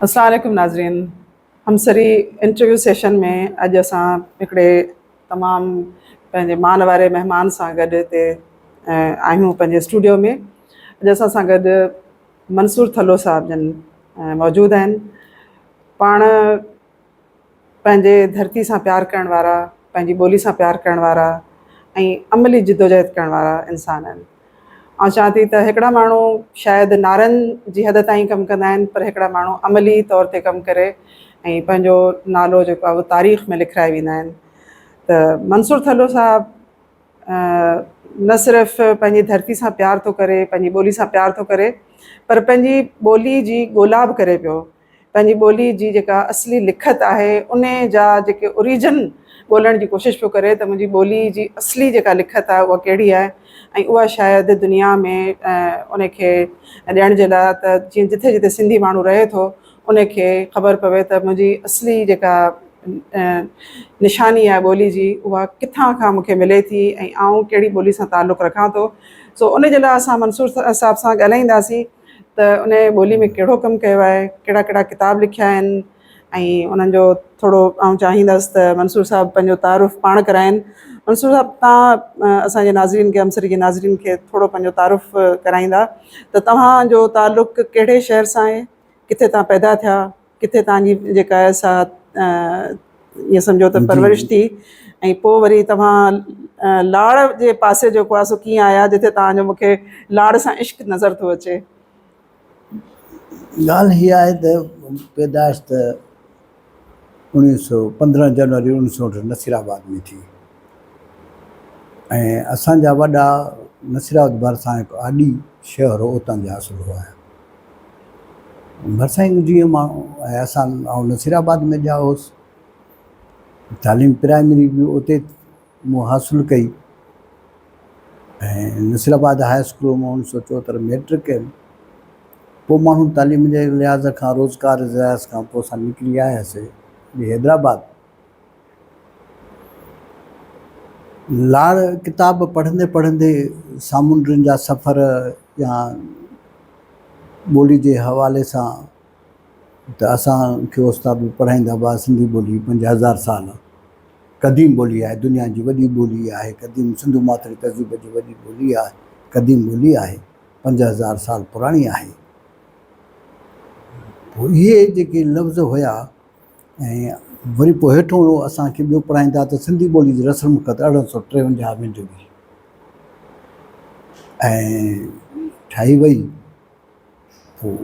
السلام عليڪم ناظرين همسري انٽرويو سيشن ۾ اڄ اسان هڪڙي تمام پنهنجي مان واري مهمان سان گڏ هتي آهيون پنهنجي اسٽوڊيو ۾ اڄ اسان سان گڏ منصور ٿلو صاحب جن موجود آهن پاڻ پنهنجي ڌرتي سان پيار ڪرڻ وارا، پنهنجي ٻولي سان پيار ڪرڻ وارا ۽ عملي جدوجهد ڪرڻ وارا انسان آهن. آئون چوان ٿي ته هڪڙا ماڻهو شايد نعرن جي حد تائين ڪم ڪندا آهن پر هڪڙا ماڻهو عملي طور تي ڪم ڪري ۽ پنهنجو نالو جيڪو آهي اهو تاريخ ۾ لکرائي ويندا آهن ته منصور ٿلهو صاحب نه صرف پنهنجي ڌرتي سان پيار ٿو ڪري پنهنجي ٻولي سان پيار ٿو ڪري پر پنهنجي ٻولي جي ڳولا به ڪري پيو پنهنجي ٻولي جي جيڪا اصلي لکت آهي ان جا جيڪي اوريجن ڳولڻ جي ڪوشش پيو ڪري ته منهنجي ٻولي جي اصلي جيڪا لکت آهي اها ڪهڙي آهي ۽ اها شايد دنيا ۾ ان کي ڏيڻ جي لاء ته جيئن جٿي جٿي سنڌي ماڻهو رهي ٿو ان کي خبر پوي ته منهنجي اصلي جيڪا نشاني آهي ٻولي جي اها ڪٿان کان مون کي ملي ٿي ۽ آئون ڪهڙي ٻولي سان تعلق رکان ٿو سو ان جي لاء اسان منصور صاحب سان ڳالهائينداسين ته ان ٻولي ۾ ڪهڙو ڪم ڪيو آهي، ڪهڙا ڪهڙا ڪتاب لکيا آهن ۽ انهن جو ٿورو آئون چاهيندس ته منصور صاحب پنهنجو تعارف پاڻ ڪرائين. منصور صاحب توهان اسان جي ناظرين کي همسري جي ناظرين کي ٿورو پنهنجو تعارف ڪرائيندا ته توهان جو تعلق ڪهڙي شهر سان آهي، ڪٿي توهان پيدا ٿيا، ڪٿي توهان جي جيڪا آهي سا ائين سمجهو ته پرورش ٿي ۽ پوء وري توهان لاڙ جي پاسي جيڪو آهي سو ڪيئن آيا جتي توهان جو مون کي لاڙ سان عشق نظر ٿو اچي. ڳالهه هيء آهي ته پيدائش ته اوڻيهه سو پندرهن جنوري اوڻيهه سو اٺ نصير آباد ۾ ٿي ۽ اسان جا وڏا نصير آباد ڀرسان هڪ آڏي شهر هو اتان جا اصل هئا. ڀرسان ئي جيئن ماڻهو ۽ اسان آئون نصير آباد ۾ ڄائو هوس. تعليم پرائمري به اتي مون حاصل ڪئي ۽ نصير آباد هاء اسڪول مان اوڻيهه سو چوهتر ميٽرڪ ڪيم. پوء ماڻهو تعليم جي لحاظ کان روزگار جي لحاظ کان پوء اسان نڪري آياسي حيدرآباد. لاڙ ڪتاب پڙهندي پڙهندي سامونڊين جا سفر يا ٻولي جي حوالي سان ته اسان کي استاد به پڙهائيندا هئا سنڌي ٻولي 5000 سال قديم ٻولي آهي دنيا جي وڏي ٻولي آهي قديم سنڌو ماٿري تهذيب جي وڏي ٻولي آهي قديم ٻولي آهي 5000 سال پراڻي آهي پوء اهي جيڪي لفظ هيا ۽ وري پوء هيٺون اسان کي ٻيو پڙهائيندا ته سنڌي ٻولي جي رسم الخط 1853 ۾ جڙي ۽ ٺاهي وئي. پوء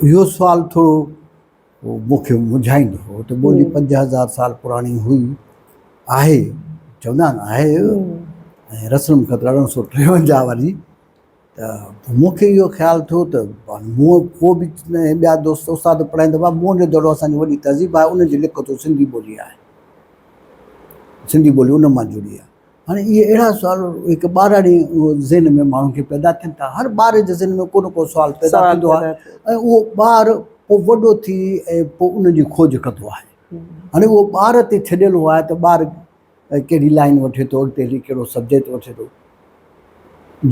اهو سوال ٿورو مون کي منجهائيندو هو ته ٻولي 5000 سال پراڻي هئي آهي چوندا آهن آهي ۽ رسم الخط 1853 واري ته مون کي اهو خيال ٿيو ته مون ڪو به ٻيا دوست استاد پڙهائيندا هئا موهن جو دڙو اسان جي وڏي تهذيب آهي ان جي لکت سنڌي ٻولي آهي سنڌي ٻولي ان مان جڙي آهي هاڻي اهي اهڙا سوال هڪ ٻاراڻي ذهن ۾ ماڻهن کي پيدا ٿين ٿا هر ٻار جي ذهن ۾ ڪو نه ڪو سوال پيدا ٿيندو آهي ۽ اهو ٻار پوء وڏو ٿي ۽ پوء ان جي کوج ڪندو آهي هاڻي اهو ٻار تي ڇڏيل آهي ته ٻار ڪهڙي لائين وٺي ٿو اڳتي هلي ڪهڙو سبجيڪٽ وٺي ٿو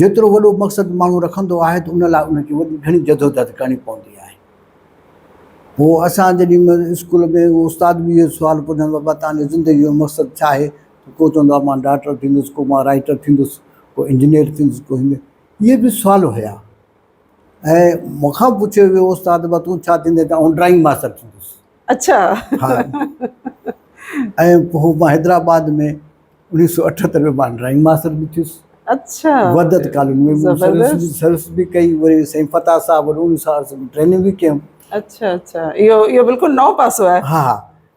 جيترو وڏو مقصد ماڻهو رکندو آهي ته ان لاء ان کي وڏي گهڻي جدوجهد ڪرڻي پوندي آهي پوء اسان جڏهن اسڪول ۾ استاد به اهو سوال پڇندو بابا تنهنجو زندگي جو مقصد ڇا آهي ته ڪو چوندو آهي مان ڊاڪٽر ٿيندس ڪو مان رائٽر ٿيندس ڪو انجنيئر ٿيندس ڪو اهي به سوال هيا ۽ مون کان پڇيو ويو استاد با تون ڇا ٿيندين ته آئون ڊرائنگ ماستر ٿيندس. اڇا. ها ۽ پوء مان حيدرآباد ۾ 1978 ۾ مان ڊرائنگ ماستر به ٿيس. اڇا. وحدت ڪالوني ۾ مون سروس به ڪئي وري سائين فتاح صاحب وٽ 1968 ۾ ٽريننگ به ڪيم. اڇا اڇا اهو اهو بلڪل نئون پاسو آهي. ها ها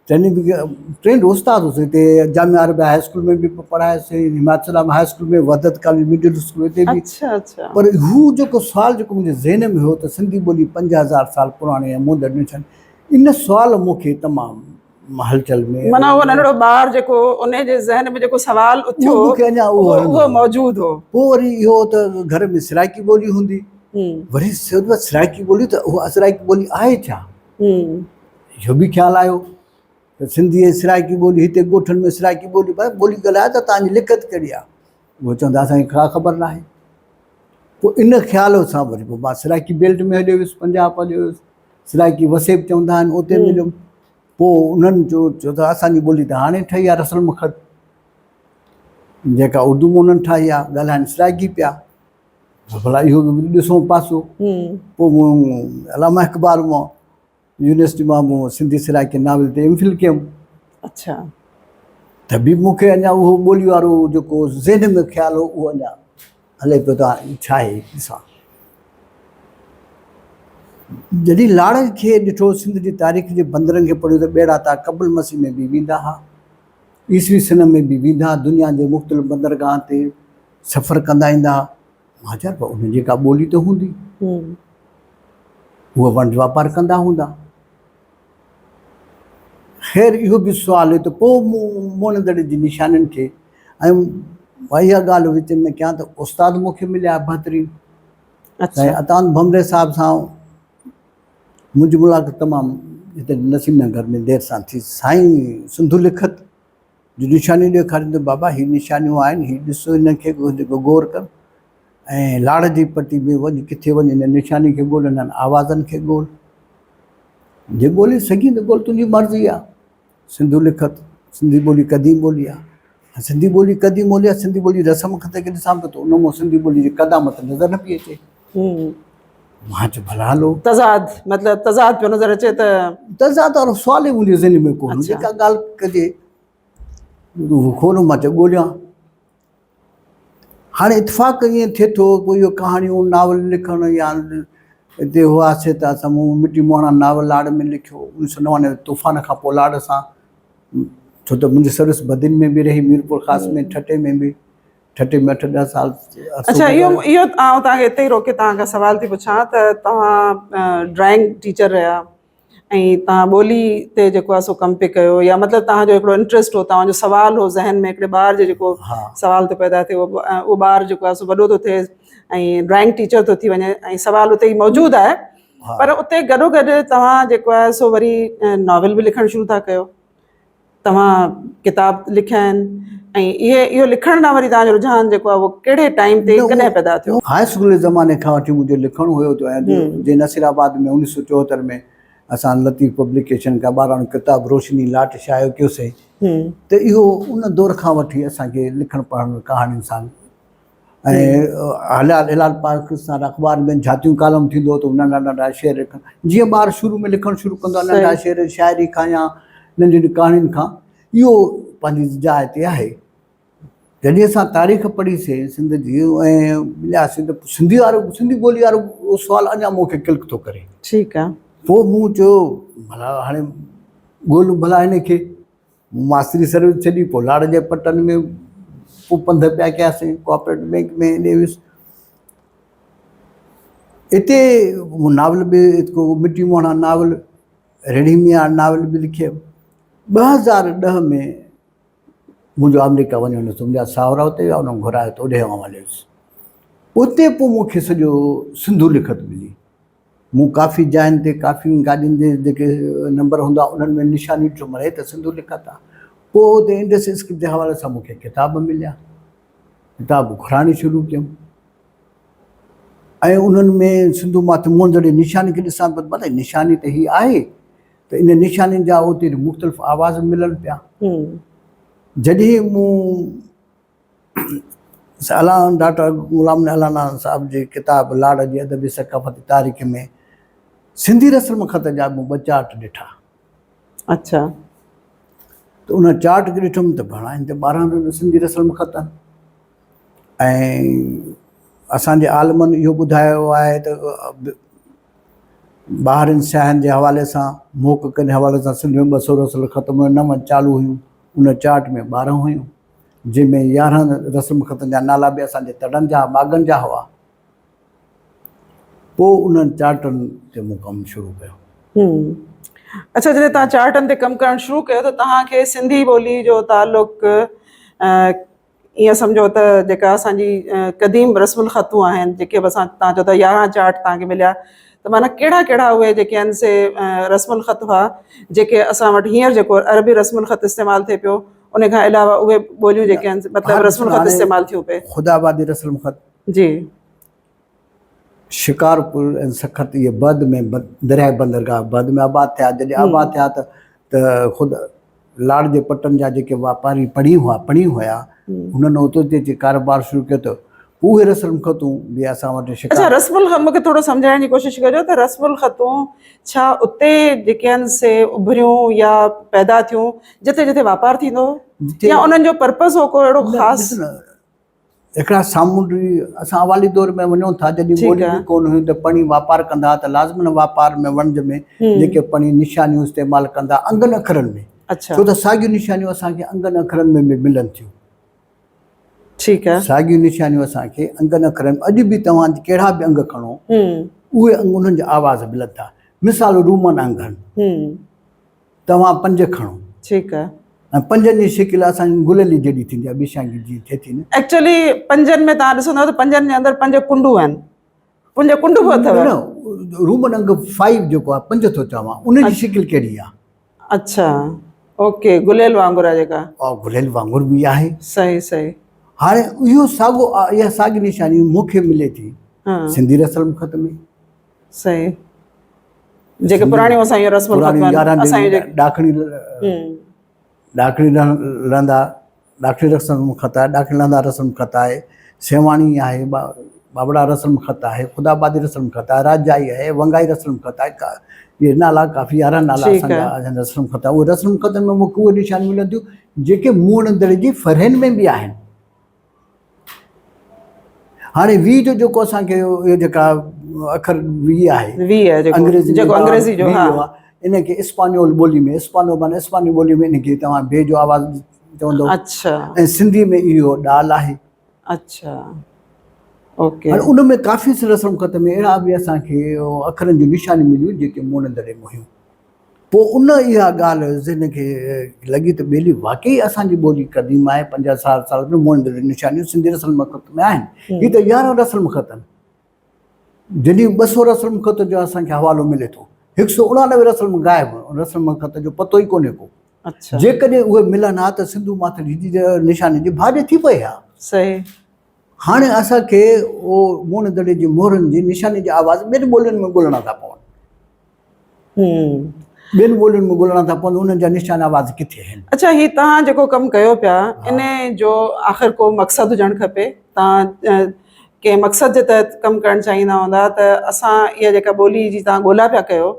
ٽريننگ به ٽرينڊ استاد هوس هتي جامعه عربيه هاء اسڪول ۾ به پڙهايوسين Himayat Islam high school ۾ Wahdat college middle school هتي به اڇا اڇا پر هو جيڪو سوال جيڪو منهنجي ذهن ۾ هو ته سنڌي ٻولي 5000 سال پراڻي ۽ مون ڏنو ڇن ان سوال مون کي تمام هلچل ۾ معنيٰ اهو ننڍڙو ٻار جيڪو ان جي ذهن ۾ جيڪو سوال اٿيو مون کي اڃا اهو اهو موجود هو. پوء وري اهو ته گهر ۾ سرائڪي ٻولي هوندي وري سرائڪي ٻولي ته اها سرائڪي ٻولي آهي ڇا؟ اهو به خيال آيو ته سنڌي ۽ سرائڪي ٻولي هتي ڳوٺن ۾ سرائڪي ٻولي پر ٻولي ڳالهايو ته توهان جي لکت ڪهڙي آهي؟ اهو چوندا اسان کي ڪا خبر ناهي. پوء ان خيال سان وري پوء مان سرائڪي بيلٽ ۾ هليو ويس، پنجاب هليو ويس. سرائڪي وسيب چوندا آهن اتي مليم. پوء انهن چيو چيو ته اسان جي ٻولي ته هاڻي ٺهي آهي رسم الخط جيڪا اردو ۾ انهن ٺاهي آهي ڳالهائن سرائڪي پيا. ڀلا اهو به ڏسون پاسو. پوء مون علامه اقبال مان يونيورسٽي مان مون سنڌي سرائڪي ناول تي ايم فل ڪيم. اڇا. ته به مون کي اڃا اهو ٻولي وارو جيڪو ذهن ۾ خيال هو اهو اڃا هلي پيو ته ڇا آهي ڏسان. جڏهن لاڙ کي ڏٺو سنڌ جي تاريخ جي بندرن کي پڙهيو ته ٻيڙا تا قبل مسيح ۾ به ويندا ها عيسوي سن ۾ به ويندا ها دنيا جي مختلف بندرگاهن تي سفر ڪندا ايندا ها. مان چيو پر انهن جي ڪا ٻولي ته هوندي. هو وڻج واپار ڪندا هوندا. خير اهو به سوال هو ته پوء مون موهن جي نشانين کي ۽ اها ڳالهه وچ ۾ ڪيان ته استاد مون کي مليا بهترين. سائين عطا ڀمري صاحب سان منهنجي ملاقات تمام هتي نسيم نگر ۾ دير سان ٿي. سائين سنڌو لکت جون نشانيون ڏيکاريون ته بابا هي نشانيون آهن هي ڏس هن کي غور ڪر ۽ لاڙ جي پٽي ۾ وڃ ڪٿي وڃ هن نشاني کي ڳول هنن آوازن کي ڳول جي ڳولي سگهين ته ڳول تنهنجي مرضي آ سنڌو لکت سنڌي ٻولي قديم ٻولي آ سنڌي ٻولي قديم ٻولي آ سنڌي ٻولي رسم خط کي ڏسان پيو ته ان مان سنڌي ٻولي جي قدامت نظر نه پئي اچي مان چيو ڀلا هلو تضاد مطلب تضاد پيو نظر اچي ته تضاد وارو سوال ئي منهنجي ذهن ۾ ڪونه جيڪا ڳالهه ڪجي کولو مان چيو ڳوليان هاڻي اتفاق ائين ٿئي ٿو ڪوئي اهو ڪهاڻيون ناول لکڻ يا هتي هئاسي ته اسان مون مٽي مهاڻا ناول لاڙ ۾ لکيو انيس سو نوانوي طوفان کان پوء لاڙ سان ڇو ته منهنجي سروس بدين ۾ به رهي ميرپور خاص ۾ ٺٽي ۾ به ٺٽي ۾ اٺ ڏهه سال اڇا اهو اهو آئون توهان کي اتي ئي روڪي توهان کان سوال ٿي پڇان ته توهان ڊرائنگ ٽيچر رهيا ۽ توهان ٻولي تي جيڪو آهي سو ڪم پئي ڪيو يا مطلب توهان جو هڪڙو انٽريسٽ هو توهان جو سوال هو ذهن ۾ هڪڙي ٻار جو جيڪو سوال ٿو پيدا ٿئي اهو ٻار جيڪو آهي سو وڏو ٿو ٿئي ۽ ڊرائنگ ٽيچر ٿو ٿي وڃي ۽ سوال اتي ئي موجود آهي پر اتي گڏو گڏ توهان جيڪو آهي سو وري ناول به لکڻ شروع ٿا ڪيو توهان ڪتاب لکيا آهن ۽ اهي اهو لکڻ ڏانهن وري توهان جو رجحان جيڪو آهي اهو ڪهڙي ٽائيم تي ڪڏهن پيدا ٿيو؟ هاء اسڪول جي زماني کان وٺي منهنجو لکڻ هيو ته جي نصير آباد ۾ 1974 ۾ اسان لطيف پبليڪيشن کان ٻاراڻو ڪتاب روشني لاٽ شايع ڪيوسين ته اهو ان دور کان وٺي اسان کي لکڻ پڙهڻ ڪهاڻين سان ۽ هلال هلال پاڪستان اخبار ۾ جھاتيون ڪالم ٿيندو هو ته ننڍا ننڍا شعر لکڻ جيئن ٻار شروع ۾ لکڻ شروع ڪندو آهي ننڍا شعر شاعري کان يا ننڍين ڪهاڻين کان اهو پنهنجي جاء تي آهي جڏهن اسان تاريخ پڙهي سي سنڌ جي ۽ ملياسين ته سنڌي وارو سنڌي ٻولي وارو اهو سوال اڃا مون کي ڪلڪ ٿو ڪري ٺيڪ آهي پوء مون چيو ڀلا هاڻي ڳولهون ڀلا هن کي مون ماستري سروس ڇڏي پوء لاڙ جي پٽن ۾ پوء پنڌ پيا ڪياسين ڪوآپريٽو بينڪ ۾ هيڏي ويس اتي مون ناول به هڪ مٽي موهڻا ناول ريڙهي ميان ناول به لکيم 2010 ۾ منهنجو آمريڪا وڃڻ نه ٿيو منهنجا ساهرا اتي هئا انهن گهرايو ته اوڏي آئون هليو ويس اتي پوء مون کي سڄو سنڌو لکت ملي مون ڪافي جاين تي ڪافي گاڏين جي جيڪي نمبر هوندا انهن ۾ نشانيون ڏٺم هي ته سنڌو لکت آ. پوء اتي انڊس اسڪرپٽ جي حوالي سان مون کي ڪتاب مليا. ڪتاب گهرائڻ شروع ڪيم ۽ انهن ۾ سنڌو ماٿ موهن جي نشاني کي ڏسان پيو ته ڀلا نشاني ته هي آهي ته ان نشانين جا اتي مختلف آواز ملن پيا. جڏهن مون الانا ڊاڪٽر غلام الانا صاحب جي ڪتاب لاڙ جي ادبي ثقافتي تاريخ ۾ سنڌي رسم خط جا مون ٻه چارٽ ڏٺا. اڇا. ته ان چارٽ کي ڏٺم ته ڀلا هن تي 12 سنڌي رسم خط آهن ۽ اسان جي عالمن اهو ٻڌايو آهي ته ٻاهرين سياحن جي حوالي سان محققن جي حوالي سان سنڌ ۾ 200 رسم خط نو چالو هيون ان چارٽ ۾ 12 هيون جنهن ۾ 11 رسم خطن جا نالا به اسان جي تڙن جا ماڳن جا هئا. پوء انهن چارٽن تي مون ڪم شروع ڪيو. اڇا جڏهن توهان چارٽن تي ڪم ڪرڻ شروع ڪيو ته توهان کي سنڌي ٻولي جو تعلق ائين سمجهو ته جيڪا اسان جي قديم رسم الخطون آهن جيڪي به اسان توهان چئو ٿا 11 چارٽ توهان کي مليا ته معنيٰ ڪهڙا ڪهڙا اهي جيڪي آهن سي رسم الخط هئا جيڪي اسان وٽ هينئر جيڪو عربي رسم الخط استعمال ٿئي پيو ان کان علاوه اهي ٻوليون جيڪي آهن مطلب رسم الخط استعمال ٿيون پئي. خدا آبادي رسم الخط. جي. شڪارپور ۽ سکر اهي بعد ۾ درياهي بندرگاهه بعد ۾ آباد ٿيا. جڏهن آباد ٿيا ته ته خود لاڙ جي پٽن جا جيڪي واپاري پڻي هئا پڻي هيا انهن اتي اتي اچي ڪاروبار شروع ڪيو ته اهي رسم الخطون به اسان وٽ اڇا شڪار رسم الخط مونکي ٿورو سمجهائڻ جي ڪوشش ڪجو ته رسم الخطون ڇا اتي جيڪي آهن سي اڀريون يا پيدا ٿيون جتي جتي واپار ٿيندو هو جتي يا انهن جو پرپز هو ڪو اهڙو نه خاص ڏس نه هڪڙا سامونڊي اسان اوائلي دور ۾ وڃون ٿا جڏهن ٻوليون به ڪونه هيون ته پڻي واپار ڪندا ها ته لازمن واپار ۾ وڻج ۾ جيڪي پڻي نشانيون استعمال ڪندا انگن اکرن ۾ ڇو ته ساڳيون نشانيون اسان کي انگن اکرن ۾ به ملن ٿيون. ٺيڪ آهي. ساڳيون نشانيون اسان کي انگن اکرن ۾ اڄ به توهان ڪهڙا به انگ کڻو اهي انگ انهن جا آواز ملن ٿا مثال رومن انگ آهن. توهان پنج کڻو. ٺيڪ آ. ۽ پنجن جي شڪل اسان جي گليلي جيڏي ٿيندي آ ٻي شانگي جيئن ٿئي ٿي نه. ايڪچوئلي پنجن ۾ توهان ڏسندؤ ته پنجن جي اندر پنج ڪنڊون آهن. پنج ڪنڊون به اٿو. نه رومن انگ فائيو جيڪو آ پنج ٿو چوان ان جي شڪل ڪهڙي آ. اڇا اوڪي گليل وانگر آ جيڪا. آ گليل وانگر به آهي. صحيح صحيح. هاڻي اهو ساڳو اها ساڳي نشاني مون کي ملي ٿي سنڌي رسم الخط ۾. صحيح. جيڪي پراڻيون اسان جون رسم الخط آهن اسان جون جيڪي ڏاکڻي ڏاکڻي لهندا ڏاکڻي رسم الخط آهي ڏاکڻي لهندا رسم الخط آهي سيواڻي آهي ٻاٻڙا رسم الخط آهي خدا آبادي رسم الخط آهي راجائي آهي ونگائي رسم الخط آهي اهي نالا ڪافي يارهن نالا اسان جا رسم الخط آهي اهي رسم الخطن ۾ مون کي اهي نشانيون ملن ٿيون جيڪي موهن دڙي جي فرهين ۾ به آهن هاڻي وي جو جيڪو اسان کي اهو جيڪا اکر وي آهي وي آهي جيڪو انگريزي جيڪو انگريزي جو ها ان کي اسپانيول ٻولي ۾ اسپانو معنی اسپاني ٻولي ۾ ان کي توهان بي جو آواز چوندو اڇا ۽ سنڌي ۾ اهو ڏال آهي اڇا اوڪي هاڻي ان ۾ ڪافي رسم خط ۾ اهڙا به اسان کي اکرن جون نشانيون مليون جيڪي موهن دڙي ۾ هيون پوء ان اها ڳالهه ذهن کي لڳي ته ٻيلي واقعي اسان جي ٻولي قديم آهي، 50,000 سال ۾ موهن دڙي جون نشانيون سنڌي رسم الخط ۾ آهن. هي ته 11 رسم الخط آهن. جڏهن 200 رسم الخط جو اسان کي حوالو ملي ٿو. هڪ سو اڻانوي رسم غائب رسم الخط جو پتو ئي ڪونهي ڪو. جيڪڏهن اهي ملن ها ته سنڌو ماٿري جي نشاني جي ڀاڄ ٿي پئي ها. صحيح. هاڻي اسان کي اهو موهن دڙي جي مهرن جي نشاني جا آواز ٻين ٻولين ۾ ڳولڻا ٿا پون. ٻين ٻولين ۾ ڳولڻا ٿا پون انهن جا نشان آواز ڪٿي آهن. اڇا هي توهان جيڪو ڪم ڪيو پيا ان جو آخر ڪو مقصد هجڻ کپي توهان ڪنهن مقصد جي تحت ڪم ڪرڻ چاهيندا هوندا ته اسان اها جيڪا ٻولي جي توهان ڳولا پيا ڪيو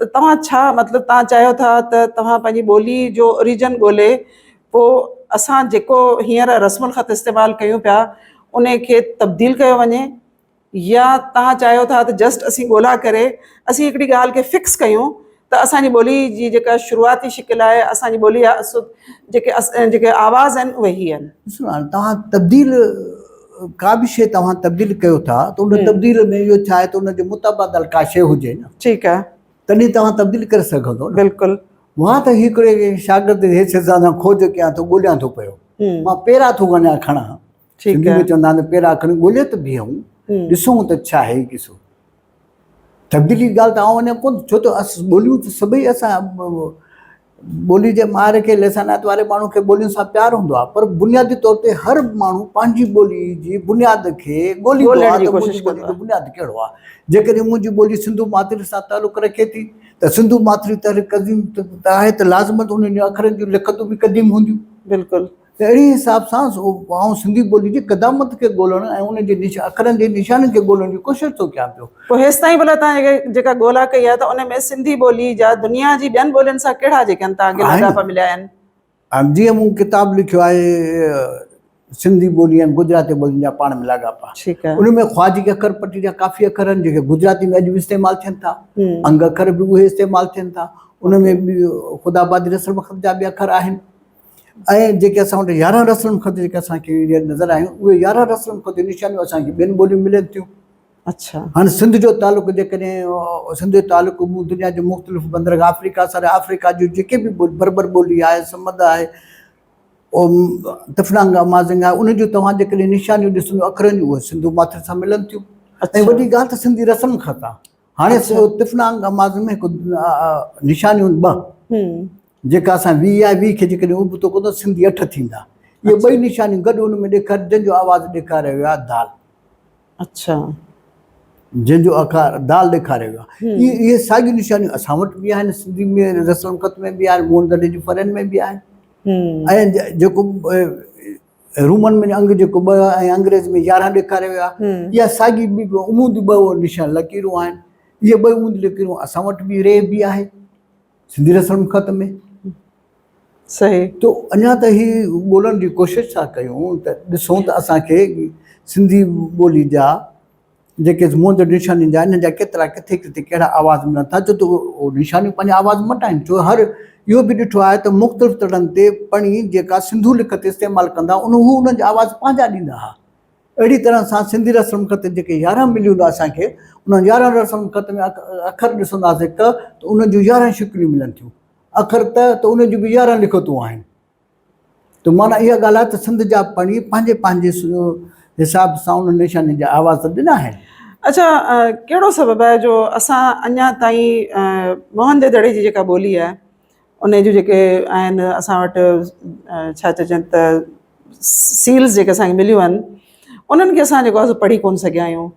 ته توهان ڇا مطلب توهان چاهيو ٿا ته توهان پنهنجي ٻولي جو اوريجن ڳولي پوء اسان جيڪو هينئر رسم الخط استعمال ڪيون پيا ان کي تبديل ڪيو وڃي يا توهان چاهيو ٿا ته جسٽ اسين ڳولا ڪري اسين هڪڙي ڳالهه کي فڪس ڪيون ته اسان جي ٻولي جي جيڪا شروعاتي شڪل آهي اسان جي ٻولي جا جيڪي جيڪي آواز آهن اهي هي آهن. ڏسو هاڻي توهان تبديل ڪا به شيء توهان تبديل ڪيو ٿا ته ان تبديل ۾ اهو ڇا آهي ته ان جي متبادل ڪا شيء هجي نه. ٺيڪ آهي. تڏهن توهان تبديل ڪري سگهندو نه. بلڪل. مان ته هڪڙي شاگرد جي حيثيت سان کوج ڪيان ٿو ڳوليان ٿو پيو. مان پيرا ٿو وڃان کڻان. سنڌي ۾ چوندا آهن ته پيرا کڻي ڳولي ته بيهون ڏسون ته ڇا آهي قصو. تبديلي جي ڳالهه ته آئون وڃان ڪونه ڇو ته ٻوليون ته سڀئي اسان ٻولي جي ماهر کي لسانيات واري ماڻهو کي ٻولين سان پيار هوندو آهي پر بنيادي طور تي هر ماڻهو پنهنجي ٻولي جي بنياد کي ڳوليندو آهي ته منهنجي ٻولي جو بنياد ڪهڙو آهي. جيڪڏهن منهنجي ٻولي سنڌو ماٿري سان تعلق رکي ٿي ته سنڌو ماٿري تحريڪ قديم آهي ته لازمن انهن اکرن جون لکتون به قديم هونديون. بلڪل. ته اهڙي حساب سان آئون سنڌي ٻولي جي قدامت کي ڳولڻ ۽ ان جي اکرن جي نشانين کي ڳولڻ جي ڪوشش ٿو ڪيان پيو. پوء هيستائين ڀلا توهان جيڪا ڳولا ڪئي آهي ته ان ۾ سنڌي ٻولي جا دنيا جي ٻين ٻولين سان ڪهڙا جيڪي آهن توهان کي لاڳاپا مليا آهن؟ جيئن مون ڪتاب لکيو آهي سنڌي ٻولي ۽ گجراتي ٻولين جا پاڻ ۾ لاڳاپا ان ۾ خواجگي اکر پٽي جا ڪافي اکر آهن جيڪي گجراتي ۾ اڄ به استعمال ٿين ٿا، انگ اکر به اهي استعمال ٿين ٿا، ان ۾ خدا آبادي رسم الخط جا به اکر آهن. ۽ جيڪي اسان وٽ 11 رسم الخط جيڪي اسان کي نظر آيون اهي 11 رسم الخط جون نشانيون اسان کي ٻين ٻولين ملن ٿيون. اڇا. هاڻي سنڌ جو تعلق جيڪڏهن سنڌ جو تعلق دنيا جي مختلف بندرگاهه آفريڪا ساري آفريڪا جون جيڪي به بربر ٻولي آهي سمد آهي تفنانگ امازنگ آهي ان جون توهان جيڪڏهن نشانيون ڏسندو اکرن جون اهي سنڌو ماٿر سان ملن ٿيون ۽ وڏي ڳالهه ته سنڌي رسم الخط آهي هاڻي تفنانگ امازنگ ۾ هڪ نشانيون ٻه جيڪا اسان وي آء وي کي جيڪڏهن ابتو ڪندو سنڌي اٺ ٿيندا. اهي ٻئي نشانيون گڏ ان ۾ ڏيکار جن جو آواز ڏيکاريو ويو آهي دال. اڇا. جنهن جو آڪار دال ڏيکاريو ويو آهي. اهي اهي ساڳيون نشانيون اسان وٽ به آهن، سنڌي ۾ رسم الخط ۾ به آهن، موهن دڙي جي ڦرين ۾ به آهن. ۽ جيڪو رومن ۾ انگ جيڪو 2 ۽ انگريز ۾ 11 ڏيکاريو ويو آهي، اها ساڳي عمودي ٻه نشان لڪيرون آهن. اهي ٻه عمودي لڪيرون اسان وٽ به ري به آهي سنڌي رسم الخط ۾. صحيح. تو اڃا ته هي ڳولڻ جي ڪوشش ٿا ڪيون ته ڏسون ته اسان کي سنڌي ٻولي جا جيڪي منهنجي نشانين جا انهن جا ڪيترا ڪٿي ڪٿي ڪهڙا آواز ملن ٿا ڇو ته اهي نشانيون پنهنجا آواز مٽائن ڇو هر اهو به ڏٺو آهي ته مختلف تڙن تي پڻي جيڪا سنڌو لکت استعمال ڪندا ان هو انهن جا آواز پنهنجا ڏيندا ها اهڙي طرح سان سنڌي رسم الخط جيڪي 11 مليون اسان کي انهن 11 رسم الخط ۾ اکر ڏسنداسين ڪ ته انهن جون 11 شڪليون ملن ٿيون اکر ته ته انهن جون به 11 لکتون آهن. ته معنيٰ اها ڳالهه آهي ته سنڌ جا پڻي پنهنجي پنهنجي حساب سان انهن نشانين جا آواز ته ڏنا آهن. اڇا ڪهڙو سبب آهي جو اسان اڃا تائين موهن جي دڙي جي جيڪا ٻولي آهي ان جون جيڪي آهن اسان وٽ ڇا چئجن ته سيلز جيڪي اسان کي مليون آهن انهن کي اسان جيڪو آهي سو پڙهي ڪونه سگهيا آهيون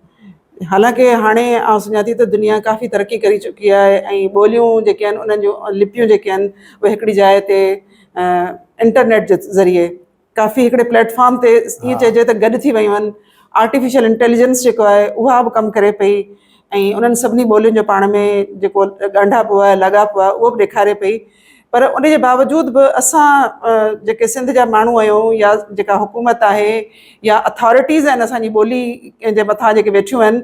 حالانڪه هاڻي آئون سمجهان ٿي ته دنيا ڪافي ترقي ڪري چڪي آهي ۽ ٻوليون جيڪي آهن انهن جون لپيون جيڪي آهن اهي هڪڙي جاء تي انٽرنيٽ جي ذريعي ڪافي هڪڙي پليٽ فارم تي ائين چئجي ته گڏ ٿي ويون آهن آرٽيفيشل انٽيليجنس جيڪو آهي اها به ڪم ڪري پئي ۽ انهن سڀني ٻولين جو پاڻ ۾ جيڪو ڳانڍاپو آهي لاڳاپو آهي اهو به ڏيکاري پئي پر ان جي باوجود به اسان جيڪي سنڌ جا ماڻهو آهيون يا جيڪا حڪومت آهي يا اٿارٽيز آهن اسان جي ٻولي جي مٿان جيڪي ويٺيون آهن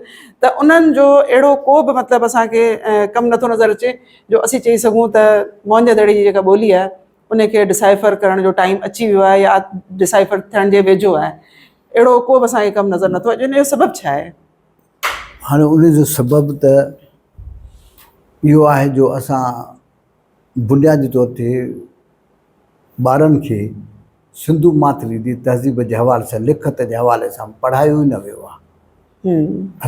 ته انهن جو اهڙو ڪو به مطلب اسان کي ڪم نٿو نظر اچي جو اسين چئي سگهون ته موهن جي دڙي جي جيڪا ٻولي آهي ان کي ڊسائفر ڪرڻ جو ٽائيم اچي ويو آهي يا ڊسائفر ٿيڻ جي ويجهو آهي اهڙو ڪو به اسان کي ڪم نظر نٿو اچي ان جو سبب ڇا آهي؟ هاڻي ان جو سبب ته اهو آهي جو اسان بنيادي طور تي ٻارن کي سنڌو ماٿري جي تهذيب جي حوالي سان لکت جي حوالي سان پڙهايو ئي نه ويو آهي.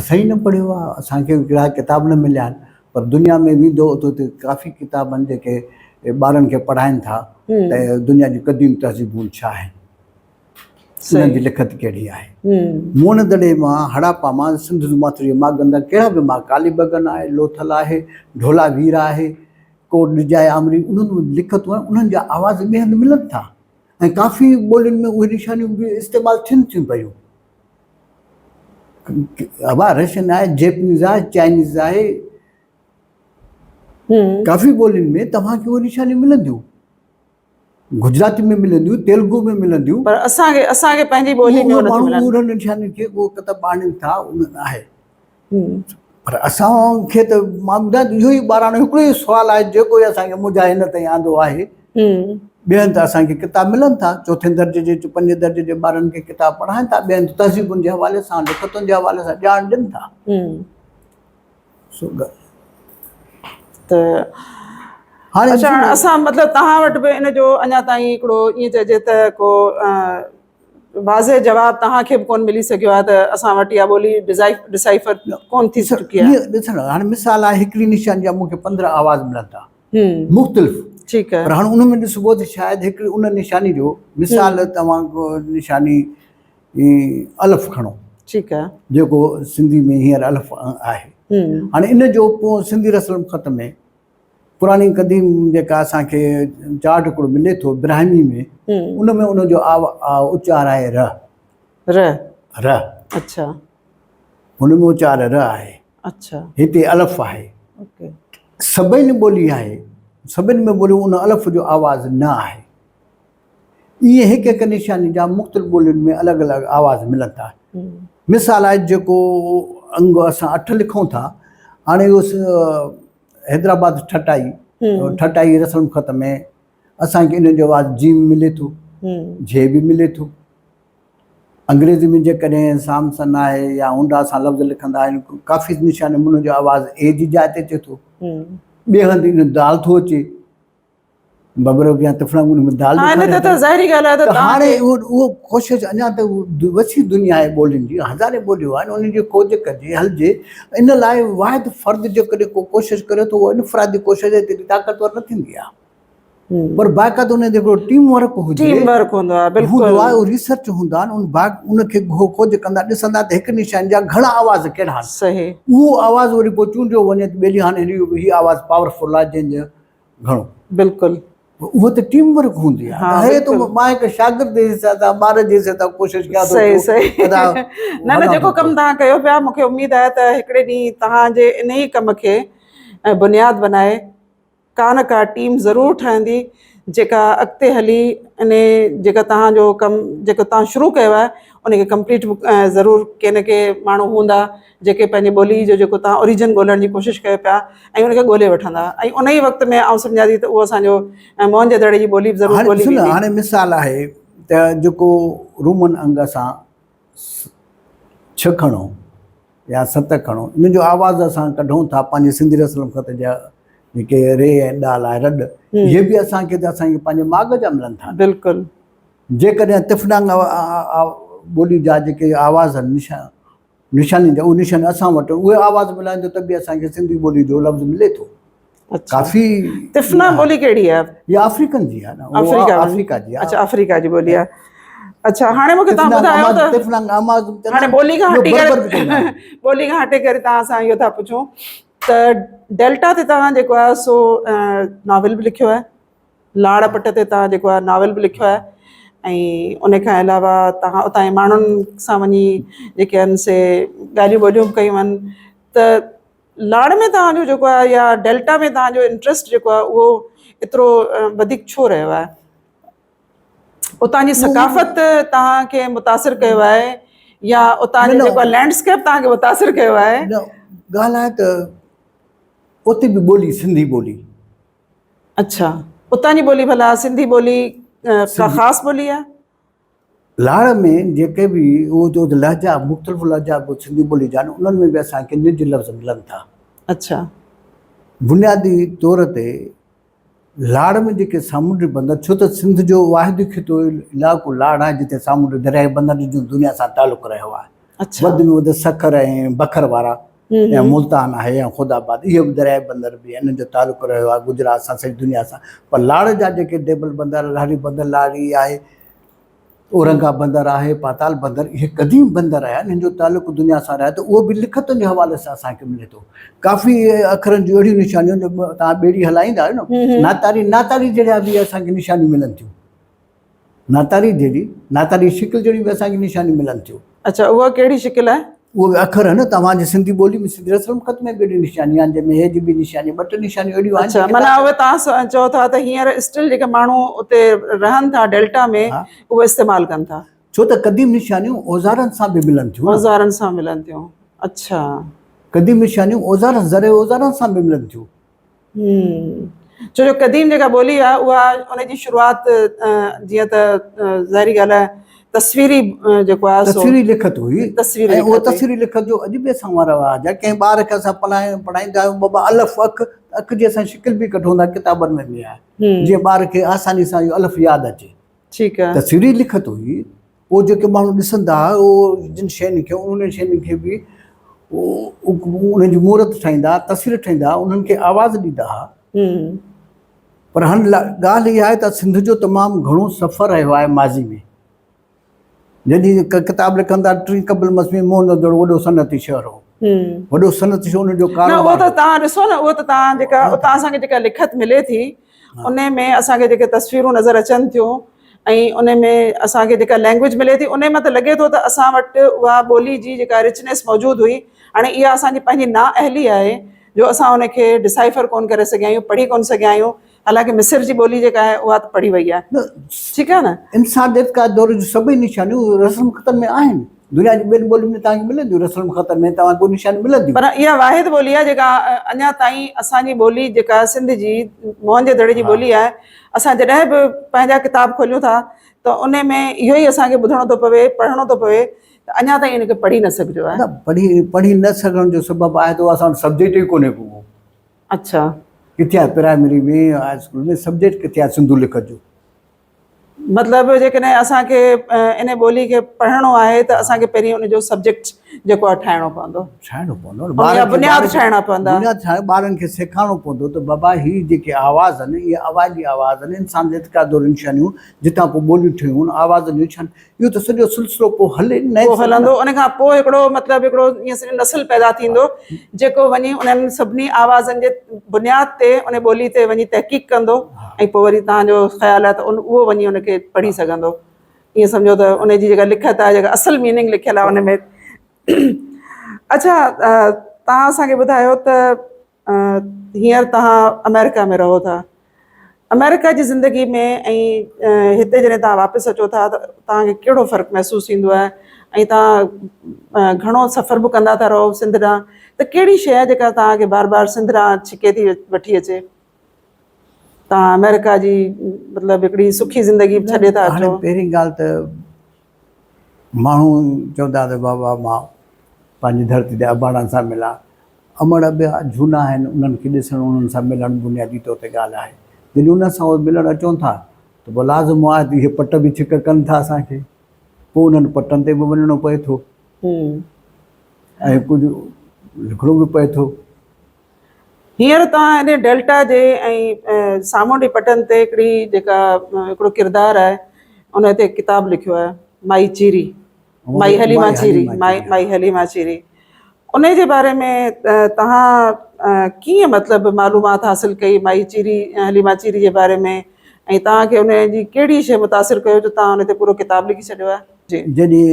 اسان ئي نه پڙهيو آهي، اسان کي اهڙا ڪتاب نه مليا آهن پر دنيا ۾ ويندو ته اتي ڪافي ڪتاب آهن جيڪي ٻارن کي پڙهائين ٿا ته دنيا جون قديم تهذيبون ڇا آهن. انهن جي لکت ڪهڙي آهي؟ موهن دڙي مان، هڙاپا مان، سنڌ ماٿريء ماڳن تان ڪهڙا به ماڳ، ڪالي بگن آهي، لوٿل آهي، ڍولا وير آهي، ڪوٽ ڏجائي آمري، انهن ۾ لکتون آهن، انهن جا آواز ٻئي هنڌ ملن ٿا ۽ ڪافي ٻولين ۾ اهي نشانيون به استعمال ٿين ٿيون پيون. ابا رشين آهي، جيپنيز آهي، چائنيز آهي، ڪافي ٻولين ۾ توهان کي اهي نشانيون ملنديون. گجراتي ۾ ملنديون، تيلگو ۾ ملنديون. پر اسان کي اسان کي پنهنجي ٻولي ۾ اهي ماڻهو انهن نشانين کي اهو ڪتب آڻين ٿا انهن آهي پر اسان کي ته مان ٻڌايان اهو ئي ٻاراڻو هڪڙو ئي سوال آهي جيڪو ئي اسان کي منجهائي هن تائين آندو آهي. ٻئي هنڌ اسان کي ڪتاب ملن ٿا چوٿين درجي جي پنجين درجي جي ٻارن کي ڪتاب پڙهائن ٿا ٻئي هنڌ تهذيبن جي حوالي سان لکتن جي حوالي سان ڄاڻ ڏين ٿا. سو ته هاڻي اڇا هاڻي اسان مطلب توهان وٽ به ان جو اڃا تائين هڪڙو ائين چئجي ته ڪو واضح جواب توهان کي به ڪون ملي سگهيو آهي ته اسان وٽ اها ٻولي ڊسائفر ڪون ٿي چڪي آهي. ڏس نه هاڻي مثال آهي هڪڙي نشان جا مون کي 15 آواز ملن ٿا مختلف ٺيڪ آهي پر هاڻي ان ۾ ڏسبو ته شايد هڪڙي ان نشاني جو مثال توهان نشاني الف کڻو ٺيڪ آهي جيڪو سنڌي ۾ هينئر الف آهي هاڻي ان جو پوء سنڌي رسم الخط ۾ پراڻي قديم جيڪا اسان کي چارٽ هڪڙو ملي ٿو براهمي ۾ ان ۾ ان جو اچار آهي ر ر ر اڇا هن ۾ اچار ر آهي اڇا هتي الف آهي اوڪي سڀني ٻولي آهي سڀني ۾ ٻوليون ان الف جو آواز نه آهي ائين هڪ هڪ نشاني جا مختلف ٻولين ۾ الڳ الڳ آواز ملن ٿا. مثال آهي جيڪو انگ اسان اٺ لکون ٿا، هاڻي اهو حيدرآباد ٺٽائي، ٺٽائي رسم الخط ۾ اسان کي ان جو آواز جيم ملي ٿو، جي به ملي ٿو. انگريزي ۾ جيڪڏهن سامسن آهي يا هونڊا سان لفظ لکندا آهن، ڪافي نشانين ۾ ان جو آواز اي جي جاء تي اچي ٿو. ٻئي هنڌ ان دال ٿو اچي. ببرو يا تفڙا ان ۾ دال ها نه ته ظاهري ڳالهه آهي ته هاڻي اهو اهو ڪوشش اڃا ته وسيع دنيا آهي ٻولين جي هزارين ٻوليون آهن انهن جي کوج ڪجي هلجي ان لاء واحد فرد جيڪڏهن ڪو ڪوشش ڪري ٿو اها انفرادي ڪوشش ايتري طاقتور نه ٿيندي آهي. پر باقاعده ان جو هڪڙو ٽيم ورڪ هجي ٽيم ورڪ هوندو آهي بلڪل هوندو آهي اهو ريسرچ هوندا آهن ان باق ان کي کوج ڪندا ڏسندا ته هڪ نشاني جا گهڻا آواز ڪهڙا آهن صحيح اهو آواز وري پوء چونڊيو وڃي ته ٻيلي هاڻي هي آواز پاورفل آهي جنهن جو گهڻو بلڪل اهو ته ٽيم ورڪ هوندي آهي هي ته مان هڪ شاگرد جي حيثيت سان ٻار جي حيثيت سان ڪوشش ڪيان ٿو صحيح صحيح نه نه جيڪو ڪم توهان ڪيو پيا مون کي اميد آهي ته هڪڙي ڏينهن توهان جي انهي ڪم کي بنياد بنائي ڪا نه ڪا ٽيم ضرور ٺهندي جيڪا اڳتي هلي انهي جيڪا توهان جو ڪم جيڪو توهان شروع ڪيو آهي ان کي ڪمپليٽ ضرور ڪي نه ڪي ماڻهو هوندا جيڪي پنهنجي ٻولي جو جيڪو توهان اوريجن ڳولڻ جي ڪوشش ڪيو پيا ۽ ان کي ڳولي وٺندا ۽ ان ئي وقت ۾ آئون سمجهان ٿي ته اهو اسان جو موهن جي دڙي جي ٻولي به ضرور ڳولي ويندي. هاڻي مثال آهي ته جيڪو رومن انگ اسان ڇهه کڻو يا ست کڻو ان جو آواز اسان ڪڍون ٿا پنهنجي سنڌي رسم الخط جا جيڪي ري ۽ ڏال آهي رڏ اهي به اسان کي ته اسان کي پنهنجي ماڳ جا ملن ٿا بلڪل جيڪڏهن تفنانگ ٻولي جا جيڪي آواز آهن نشان نشاني جا اهي نشان اسان وٽ اهي آواز ملائيندو ته به اسان کي سنڌي ٻولي جو لفظ ملي ٿو ڪافي تفنا ٻولي ڪهڙي آهي؟ هي آفريڪن جي آهي نه آفريڪا آفريڪا جي اڇا آفريڪا جي ٻولي آهي اڇا هاڻي مونکي توهان ٻڌايو ته تفنا آماز هاڻي ٻولي کان هٽي ڪري ٻولي کان هٽي ڪري توهان سان اهو ٿا پڇون ته ڊيلٽا تي توهان جيڪو آهي سو ناول به لکيو آهي لاڙ پٽ تي توهان جيڪو آهي ناول به لکيو آهي ۽ ان کان علاوه توهان اتان جي ماڻهن سان وڃي جيڪي آهن سي ڳالهيون ٻولهيون به ڪيون آهن ته لاڙ ۾ توهان جو جيڪو آهي يا ڊيلٽا ۾ توهان جو انٽرسٽ جيڪو آهي اهو ايترو وڌيڪ ڇو رهيو آهي؟ اتان جي ثقافت توهان کي متاثر ڪيو آهي يا اتان جو جيڪو لينڊ اسڪيپ توهان کي متاثر ڪيو آهي؟ نه ڳالهه آهي ته اتي به ٻولي سنڌي ٻولي. اڇا اتان جي ٻولي ڀلا سنڌي ٻولي ڪا خاص ٻولي آهي؟ لاڙ ۾ جيڪي به اهو جو لهجا مختلف لهجا به سنڌي ٻولي جا آهن انهن ۾ به اسان کي نج لفظ ملن ٿا. اڇا. بنيادي طور تي لاڙ ۾ جيڪي سامونڊي بندر ڇو ته سنڌ جو واحد خطو علائقو لاڙ آهي جتي سامونڊي درياهي بندر جو دنيا سان تعلق رهيو آهي. اڇا. وڌ ۾ وڌ سکر ۽ بکر وارا يا ملتان آهي يا خدا آباد اهي به درياهي بندر به انهن جو تعلق رهيو آهي گجرات سان سڄي دنيا سان پر لاڙ جا جيڪي ديبل بندر لاڙي بندر لاڙي آهي اورنگا بندر آهي پاتال بندر اهي قديم بندر آهن انهن جو تعلق دنيا سان رهيو ته اهو به لکتن جي حوالي سان اسان کي ملي ٿو ڪافي اکرن جون اهڙيون نشانيون جو توهان ٻيڙي هلائيندا آهيو نه ناتاري ناتاري جهڙا به اسان کي نشانيون ملن ٿيون ناتاري جهڙي، ناتاري شڪل جهڙيون به اسان کي نشانيون ملن ٿيون. اڇا اها ڪهڙي شڪل آهي؟ اهي به اکر آهن، توهان جي سنڌي ٻولي ۾ سنڌي رسم الخط ۾ به اهڙيون نشانيون آهن، جنهن ۾ هي جي به نشاني، ٻه ٽي نشانيون اهڙيون آهن. اڇا معنيٰ اهي توهان چئو ٿا ته هينئر اسٽل جيڪي ماڻهو اتي رهن ٿا ڊيلٽا ۾ اهي استعمال ڪن ٿا. ڇو ته قديم نشانيون اوزارن سان به ملن ٿيون نه. اوزارن سان ملن ٿيون اڇا. قديم نشانيون اوزارن زرعي اوزارن سان به ملن ٿيون. ڇو جو قديم جيڪا ٻولي آهي اها ان جي شروعات جيئن ته ظاهري ڳالهه آهي تصويري جيڪو آهي تصويري لکت هئي تصويري ۽ اهو تصويري لکت جو اڄ به اسان وارا رواج آهي ڪنهن ٻار کي اسان پڙهائيندا آهيون بابا الف اک اک جي اسان شڪل به ڪڍون ٿا ڪتابن ۾ به آهي جيئن ٻار کي آساني سان اهو الف ياد اچي ٺيڪ آهي تصويري لکت هئي پوء جيڪي ماڻهو ڏسندا ها اهو جن شين کي انهن شين کي به انهن جي مورت ٺاهيندا ها تصوير ٺاهيندا ها انهن کي آواز ڏيندا ها پر هن ڳالهه اها آهي ته سنڌ جو تمام گهڻو سفر رهيو آهي ماضي ۾ جڏهن ڪتاب لکندا ٽين قبل مسيح ۾ موهن جو دڙو وڏو صنعتي شهر هو وڏو صنعتي شهر ان جو ڪاروبار نه اهو ته توهان ڏسو نه اهو ته توهان جيڪا اتان اسان کي جيڪا لکت ملي ٿي ان ۾ اسان کي جيڪي تصويرون نظر اچن ٿيون ۽ ان ۾ اسان کي جيڪا لينگويج ملي ٿي ان مان ته لڳي ٿو ته اسان وٽ اها ٻولي جي جيڪا رچنيس موجود هئي هاڻي اها اسان جي پنهنجي نا اهلي آهي جو اسان ان کي ڊسائفر ڪون ڪري سگهيا آهيون پڙهي ڪون سگهيا آهيون حالانڪه مصر جي ٻولي جيڪا آهي اها ته پڙهي وئي آهي ٺيڪ آهي نه انسانيت کا دور جون سڀئي نشانيون رسم الخط ۾ آهن دنيا جي ٻين ٻولين ۾ توهان کي ملنديون رسم الخط ۾ توهان کي نشانيون ملنديون پر اها واحد ٻولي آهي جيڪا اڃا تائين اسان جي ٻولي جيڪا سنڌ جي موهن جي دڙي جي ٻولي آهي اسان جڏهن به پنهنجا ڪتاب کوليون ٿا ته ان ۾ اهو ئي اسان کي ٻڌڻو ٿو پوي پڙهڻو ٿو پوي ته اڃا تائين ان کي پڙهي نه سگهجو آهي. نه پڙهي پڙهي نه سگهڻ جو سبب آهي ته اسان وٽ سبجيڪٽ ئي ڪونهي ڪو. اڇا. ڪٿي آهي پرائمري ۾ هاء اسڪول ۾ سبجيڪٽ ڪٿي آهي سنڌو لکت جو. مطلب جيڪڏهن اسان کي ان ٻولي کي پڙهڻو آهي ته اسان کي پهرين ان جو سبجيڪٽ جيڪو آهي ٺاهڻو پوندو. ٺاهڻو پوندو ان جا بنياد ٺاهڻا پوندا. بنياد ٺاهي ٻارن کي سيکارڻو پوندو ته بابا هي جيڪي آواز آهن اهي اوائلي آواز آهن انسان جي ارتقا دور نشانيون جتان پوء ٻوليون ٺهيون ان آوازن جون نشانيون اهو ته سڄو سلسلو پوء هلي نه پوء هلندو ان کان پوء هڪڙو مطلب هڪڙو ائين سڄو نسل پيدا ٿيندو جيڪو وڃي انهن سڀني آوازن جي بنياد تي ان ٻولي تي وڃي تحقيق ڪندو ۽ پوء وري توهان جو خيال آهي ته ان اهو وڃي ان کي پڙهي سگهندو ائين سمجهو ته ان جي جيڪا لکت آهي جيڪا اصل ميننگ لکيل آهي ان ۾ اڇا توهان اسان کي ٻڌايو ته هينئر توهان آمريڪا ۾ رهو ٿا. آمريڪا جي زندگي ۾ ۽ هتي جڏهن توهان واپس اچو ٿا ته توهان کي ڪهڙو فرق محسوس ٿيندو آهي ۽ توهان گهڻو سفر به ڪندا ٿا رهو سنڌ ڏانهن ته ڪهڙي شيء آهي جيڪا توهان کي بار بار سنڌ ڏانهن ڇڪي ٿي وٺي اچي؟ توهان آمريڪا جي مطلب هڪڙي سکي زندگي به ڇڏي ٿا اچو. هاڻي پهرين ڳالهه ته ماڻهو چوندا ته بابا مان پنهنجي ڌرتي تي اباڻن سان ملان. امڙ ابا جهونا آهن، انهن کي ڏسڻ، انهن سان ملڻ بنيادي طور تي ڳالهه آهي. جڏهن انهن سان اهي ملڻ اچون ٿا ته پوء لازم آهي ته اهي پٽ به ڇڪ ڪن ٿا اسان کي. پوء انهن پٽن تي به وڃڻو پئي ٿو ۽ ڪجهه لکڻو به پئي ٿو. هينئر توهان هن ڊيلٽا جي ۽ سامونڊي پٽن تي هڪڙي جيڪا هڪڙو ڪردار آهي ان تي ڪتاب لکيو آهي مائي چيري مائي حليما چيري مائي حليما چيري ان جي باري ۾ توهان ڪيئن مطلب معلومات حاصل ڪئي مائي چيري حليما چيري جي باري ۾ ۽ توهان کي ان جي ڪهڙي شيء متاثر ڪيو جو توهان ان تي پورو ڪتاب لکي ڇڏيو آهي جي. جڏهن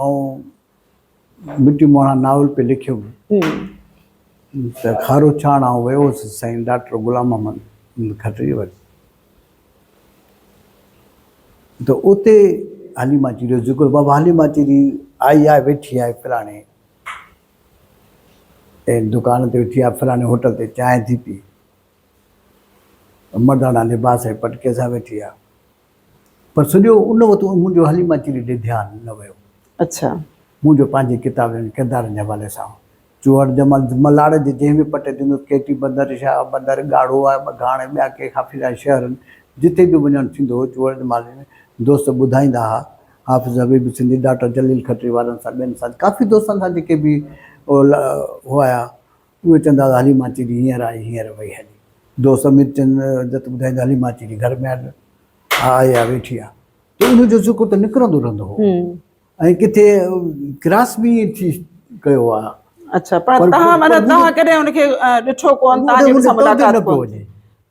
آئون مٽي موڙا ناول پئي لکيو ته کارو ڇاڻ آئون ويو هوس سائين ڊاڪٽر غلام محمد کٽري وٽ ته اتي حليما چيري جو ذڪر بابا حليما چيري آئي آهي ويٺي آهي فلاڻي دڪان تي ويٺي آهي فلاڻي هوٽل تي چانهه ٿي پي مرداڻا لباس ۽ پٽڪي سان ويٺي آهي پر سڄو ان وقت منهنجو حليما چيري ڏي ڌيان نه ويو. اڇا. منهنجو پنهنجي ڪتاب جن ڪردارن جي حوالي سان هو. چوهڙ جمال ملاڙ جي جنهن به پٽ تي هوندو ڪيٽي بندر، شاهه بندر، ڳاڙهو آهي، ٻگهاڻ ۽ ٻيا ڪي ڪافي سارا شهر آهن، جتي به وڃڻ ٿيندو هو، چوهڙ جمال ۾ دوست ٻڌائيندا ها، حافظ حبيب سنڌي، ڊاڪٽر جليل کٽري وارن سان، ٻين سان، ڪافي دوستن سان جيڪي به هئا، اهي چوندا هئا حليما چيري هينئر آئي، هينئر وئي هلي. دوست امير چند جت ٻڌائيندو حليما چيري گهر ۾ هل. آئي آ ويٺي آ ته ان جو ذڪر ته نڪرندو رهندو هو ۽ ڪٿي ڪراس به ائين ٿي ڪيو آ. اڇا پر توهان معنيٰ توهان ڪڏهن ان کي ڏٺو ڪونه توهان جي ان سان ملاقات ڪونه ٿي.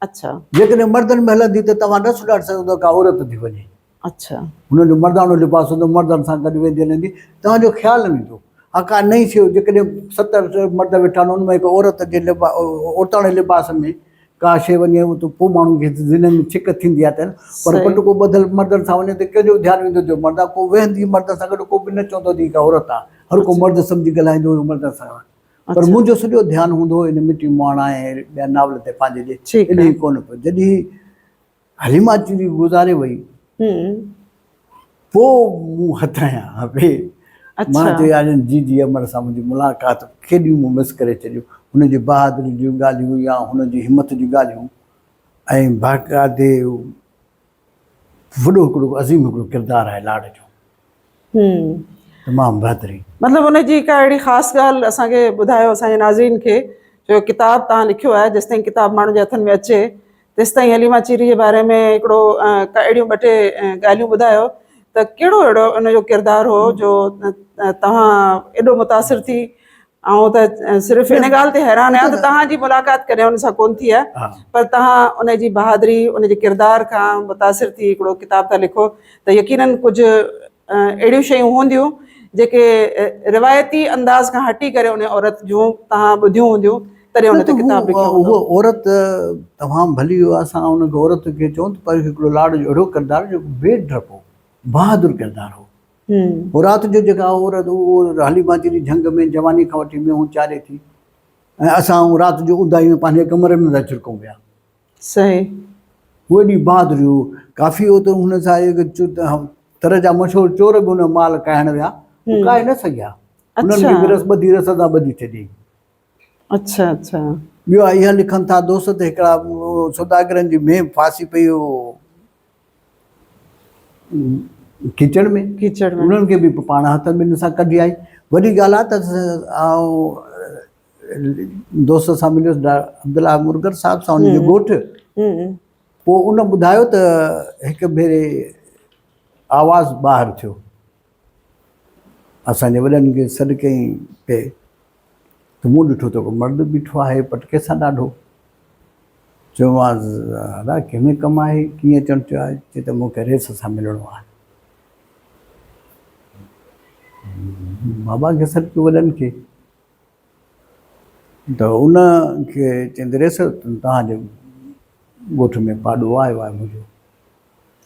اڇا. جيڪڏهن مردن ۾ هلندي ته توهان نه سڃاڻي سگهندو ڪا عورت ٿي وڃي. اڇا. هن جو مرداڻو لباس هوندو مردن سان گڏ ويندي هلندي توهان جو خيال نه ويندو ها ڪا نئين شيء جيڪڏهن 70 مرد ويٺا آهن ان ۾ هڪ عورت جي لباس عورتاڻي لباس ۾ ڪا شيء وڃي ته پوء ماڻهن کي ذهن ۾ ڇڪ ٿيندي آهي ته پر پٽڪو ٻڌل مردن سان وڃي ته ڪنهن جو به ڌيان ويندو جو مرد آهي ڪو ويهندي مردن سان گڏ ڪو به نه چوندو ته هي ڪا عورت آهي هر ڪو مرد سمجهي ڳالهائيندو هيو مردن سان پر منهنجو سڄو ڌيان هوندو هو ان مٽي مهاڻا ۽ ٻيا ناول تي پنهنجي ڏي انهي ڪونه پيو جڏهن حليما چوري گذاري وئي. پوء مون هٿ هنيا ها مان چيو يار هن جيجي امڙ سان منهنجي ملاقات ڪيڏيون مون مس ڪري ڇڏيون. هن جي بهادري جون ڳالهيون يا هن جي همت جون ڳالهيون ۽ باقاعدي وڏو هڪڙو عظيم هڪڙو ڪردار آهي لاڙ جو. تمام بهترين. مطلب ان جي ڪا اهڙي خاص ڳالهه اسان کي ٻڌايو اسان جي ناظرين کي جو ڪتاب توهان لکيو آهي جيستائين ڪتاب ماڻهن جي هٿن ۾ اچي تيستائين حليما چيري جي باري ۾ هڪڙو ڪا اهڙيون ٻه ٽي ڳالهيون ٻڌايو ته ڪهڙو اهڙو ان جو ڪردار هو جو توهان ايڏو متاثر ٿي آئون ته صرف ان ڳالهه تي حيران آهيان ته توهان جي ملاقات ڪڏهن ان سان ڪونه ٿي آهي پر توهان ان جي بهادري ان جي ڪردار کان متاثر ٿي هڪڙو ڪتاب ٿا لکو ته يقينن ڪجهه اهڙيون شيون هونديون جيڪي روايتي انداز کان هٽي ڪري ان عورت جون توهان ٻڌيون هونديون تڏهن ان تي ڪتاب لکيو هوندو. هوء عورت تمام ڀلي هئي اسان ان کي عورت کي چئون ته پر هڪڙو لاڙ جو اهڙو ڪردار جيڪو بي ڊپو بهادر ڪردار هو. هو رات جو جيڪا عورت حليما جي جهنگ ۾ جواني کان وٺي مينهون چاري ٿي ۽ اسان رات جو اونداهي ۾ پنهنجي ڪمري ۾ ٿا ڇرڪون پيا. صحيح. هو ايڏي بهادري هو ڪافي هو ته هن سان تر جا مشهور چور به هن مال ڪاهڻ ويا هو ڪاهي نه سگهيا انهن کي به رس ٻڌي رس سان ٻڌي ڇڏيائين. اڇا اڇا. ٻيو اها لکن ٿا دوست ته هڪڙا سوداگرن جي مينهن ڦاسي پئي ڪيچڙ ۾ ڪيچڙ ۾ انهن کي به پاڻ هٿن ٻنهن سان ڪڍي آئي. وڏي ڳالهه آهي ته آئون دوست سان مليس عبدالله مرگر صاحب سان ان جي ڳوٺ پوء ان ٻڌايو ته هڪ ڀيري آواز ٻاهر ٿيو اسان جي وڏن کي سڏ ڪيائين پئي ته مون ڏٺو ته ڪو مرد بيٺو آهي پٽڪي سان ڏاڍو. چيومانس ادا ڪنهن ۾ ڪم آهي ڪيئن اچڻ ٿيو آهي؟ چي ته مون کي رئيس سان ملڻو آهي. بابا کي سڏ ڪيو وڏن کي ته ان کي چيائين ته رئيس توهان جي ڳوٺ ۾ پاڏو آيو آهي منهنجو.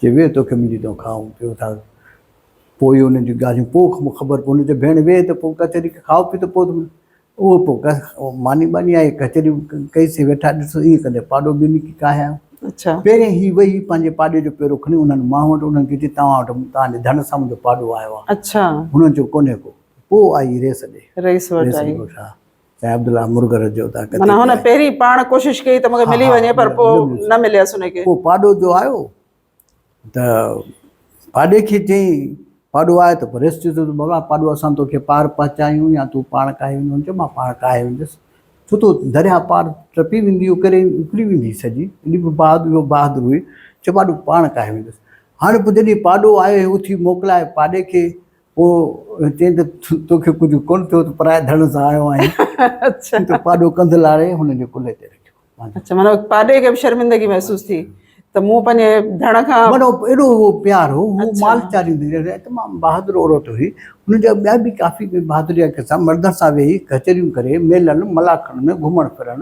چي ويهه توکي منهنجي تون کائون پيو ٿا. پوء ئي انهن جون ڳالهيون پوء خبر پوء هن چيو ڀيڻ ويهه ته پوء ڪچهري کائو پيو ته پوء اهو پوء ماني ٻاني آئي ڪچهري ڪئي سي ويٺا ڏسو ائين ڪندي پاڏو به نڪي ڪاهي آيو. اڇا. پهرين هي ويهي پنهنجي پاڏي جو پيرو کڻي انهن ماڻهن وٽ انهن کي چي توهان وٽ توهان جي ڌڻ سان منهنجو پاڏو آيو آهي. اڇا. هنن چيو ڪونهي ڪو. پوء آئي ريس ڏي. رئيس وٽ آئي. سائين عبدالله مرغر جو اتان ڪٿي معنيٰ هن پهرين پاڻ ڪوشش ڪئي ته مونکي ملي وڃي پر پوء نه مليس ان کي. پوء پاڏو جو آيو ته پاڏي کي چيائين پاڏو آيو ته پريس چيس ته بابا پاڏو اسان توکي پار پهچايون يا تون پاڻ ڪاهي ويندو هن چيو مان پاڻ ڪاهي ويندس ڇو ته درياهه پار ٽپي ويندي اڪري اڪري ويندي سڄي ايڏي به بهادر اهو بهادر هئي چيو پاڏو پاڻ ڪاهي ويندس هاڻي پوء جڏهن پاڏو آيو اٿي موڪلائي پاڏي کي پوء چيائين ته توکي ڪجهه ڪونه ٿيو ته پرائي ڌڻ سان آيو آهين. اڇا. ته پاڏو ڪنڌ لاڙي هن جي ڪلهي تي رکيو. اڇا معنيٰ پاڏي کي به شرمندگي محسوس ٿي ته مون پنهنجي ڌڻ کان. معنيٰ ايڏو هو پيار هو، هو مال چاريندي رهي، تمام بهادر عورت هئي. هن جا ٻيا به ڪافي بهادري جا قصا، مردن سان ويهي ڪچهريون ڪري، ميلن ملاکڙن ۾ گهمڻ ڦرڻ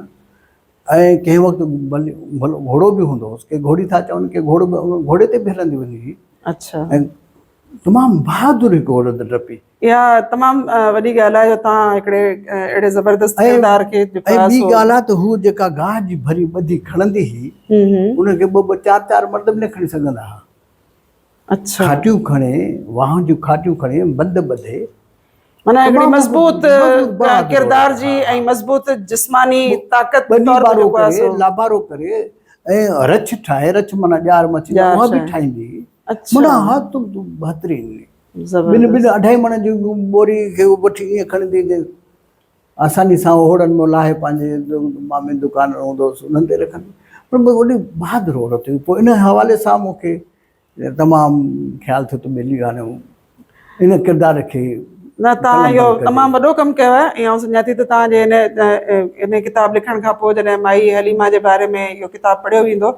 ۽ ڪنهن وقت ڀلي گهوڙو به هوندو هوس، ڪي گهوڙي ٿا چون ڪي گهوڙو به گهوڙي تي به هلندي ويندي هئي. اڇا. ۽ تمام بهادر هڪ عورت ڊپي. اها تمام وڏي ڳالهه آهي جو توهان هڪڙي اهڙي زبردست ڪردار کي جيڪو آهي سو. ۽ ٻي ڳالهه آهي ته هوء جيڪا گاهه جي ڀري ٻڌي کڻندي هئي ان کي ٻه ٻه چار چار مرد به نه کڻي سگهندا هئا. اڇا. کاٽيون کڻي، واهن جون کاٽيون کڻي بند ٻڌي. معنيٰ هڪڙي مضبوط ڪردار جي ۽ مضبوط جسماني طاقت طور تي جيڪو آهي سو. لابارو ڪري ۽ رڇ ٺاهي، رڇ معنيٰ ڄار مڇي اها به ٺاهيندي هئي. معنيٰ ها تون بهترين ٻن ٻن اڍائي مڻ جي ٻوري کي وٺي ائين کڻندي جي آساني سان اوهڙن مان لاهي پنهنجي مامي دڪان هوندو هوس انهن تي رکندي پر وڏي بهادر عورت هئي پوء ان حوالي سان مون کي تمام خيال ٿيو ته ٻيلي هاڻي ان ڪردار کي نه تان اهو تمام وڏو ڪم ڪيو آهي ۽ آئون سمجهان ٿي ته تان جي ان ان ڪتاب لکڻ کان پوء جڏهن مائي حليمه جي باري ۾ اهو ڪتاب پڙهيو ويندو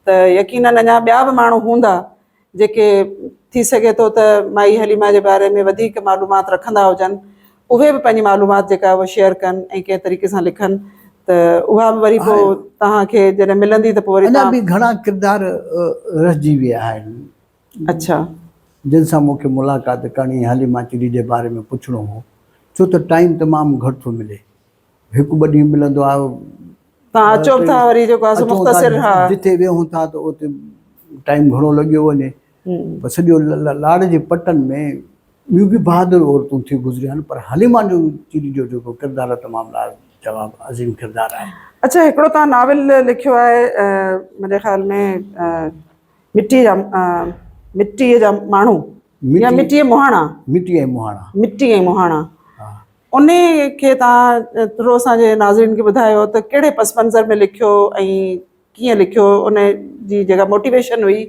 ته يقينن اڃا ٻيا به ماڻهو هوندا جيڪي ٿي سگهي ٿو ته مائي حليمه جي باري ۾ وڌيڪ معلومات رکندا هجن اهي به پنهنجي معلومات جيڪا اها شيئر ڪن ۽ ڪنهن طريقي سان لکن ته اها به وري پوء توهان کي جڏهن ملندي ته پوء وري اڃا به گهڻا ڪردار رهجي ويا آهن. اڇا. جن سان مون کي ملاقات ڪرڻي حليمه چري جي باري ۾ پڇڻو هو ڇو ته ٽائيم تمام گهٽ ٿو ملي. هڪ ٻه ڏينهن ملندو آهي. تان اچو به ٿا وري جيڪو آهي سو مختصر ها. جتي ويهون ٿا ته اتي ٽائيم گهڻو لڳيو وڃي. پر سڄو لاڙ جي پٽن ۾ ٻيون به بهادر عورتون ٿي گذريون آهن پر حليمان جو چيري جو جيڪو ڪردار آهي تمام لاجواب عظيم ڪردار آهي. اڇا هڪڙو تان ناول لکيو آهي منهنجي خيال ۾ مٽي جا مٽي جا ماڻهو يا مٽي مهاڻا. مٽي ۽ مهاڻا. مٽي ۽ مهاڻا. انهي کي توهان ٿورو اسان جي ناظرين کي ٻڌايو ته ڪهڙي پس منظر ۾ لکيو ۽ ڪيئن لکيو ان جي جيڪا موٽيويشن هئي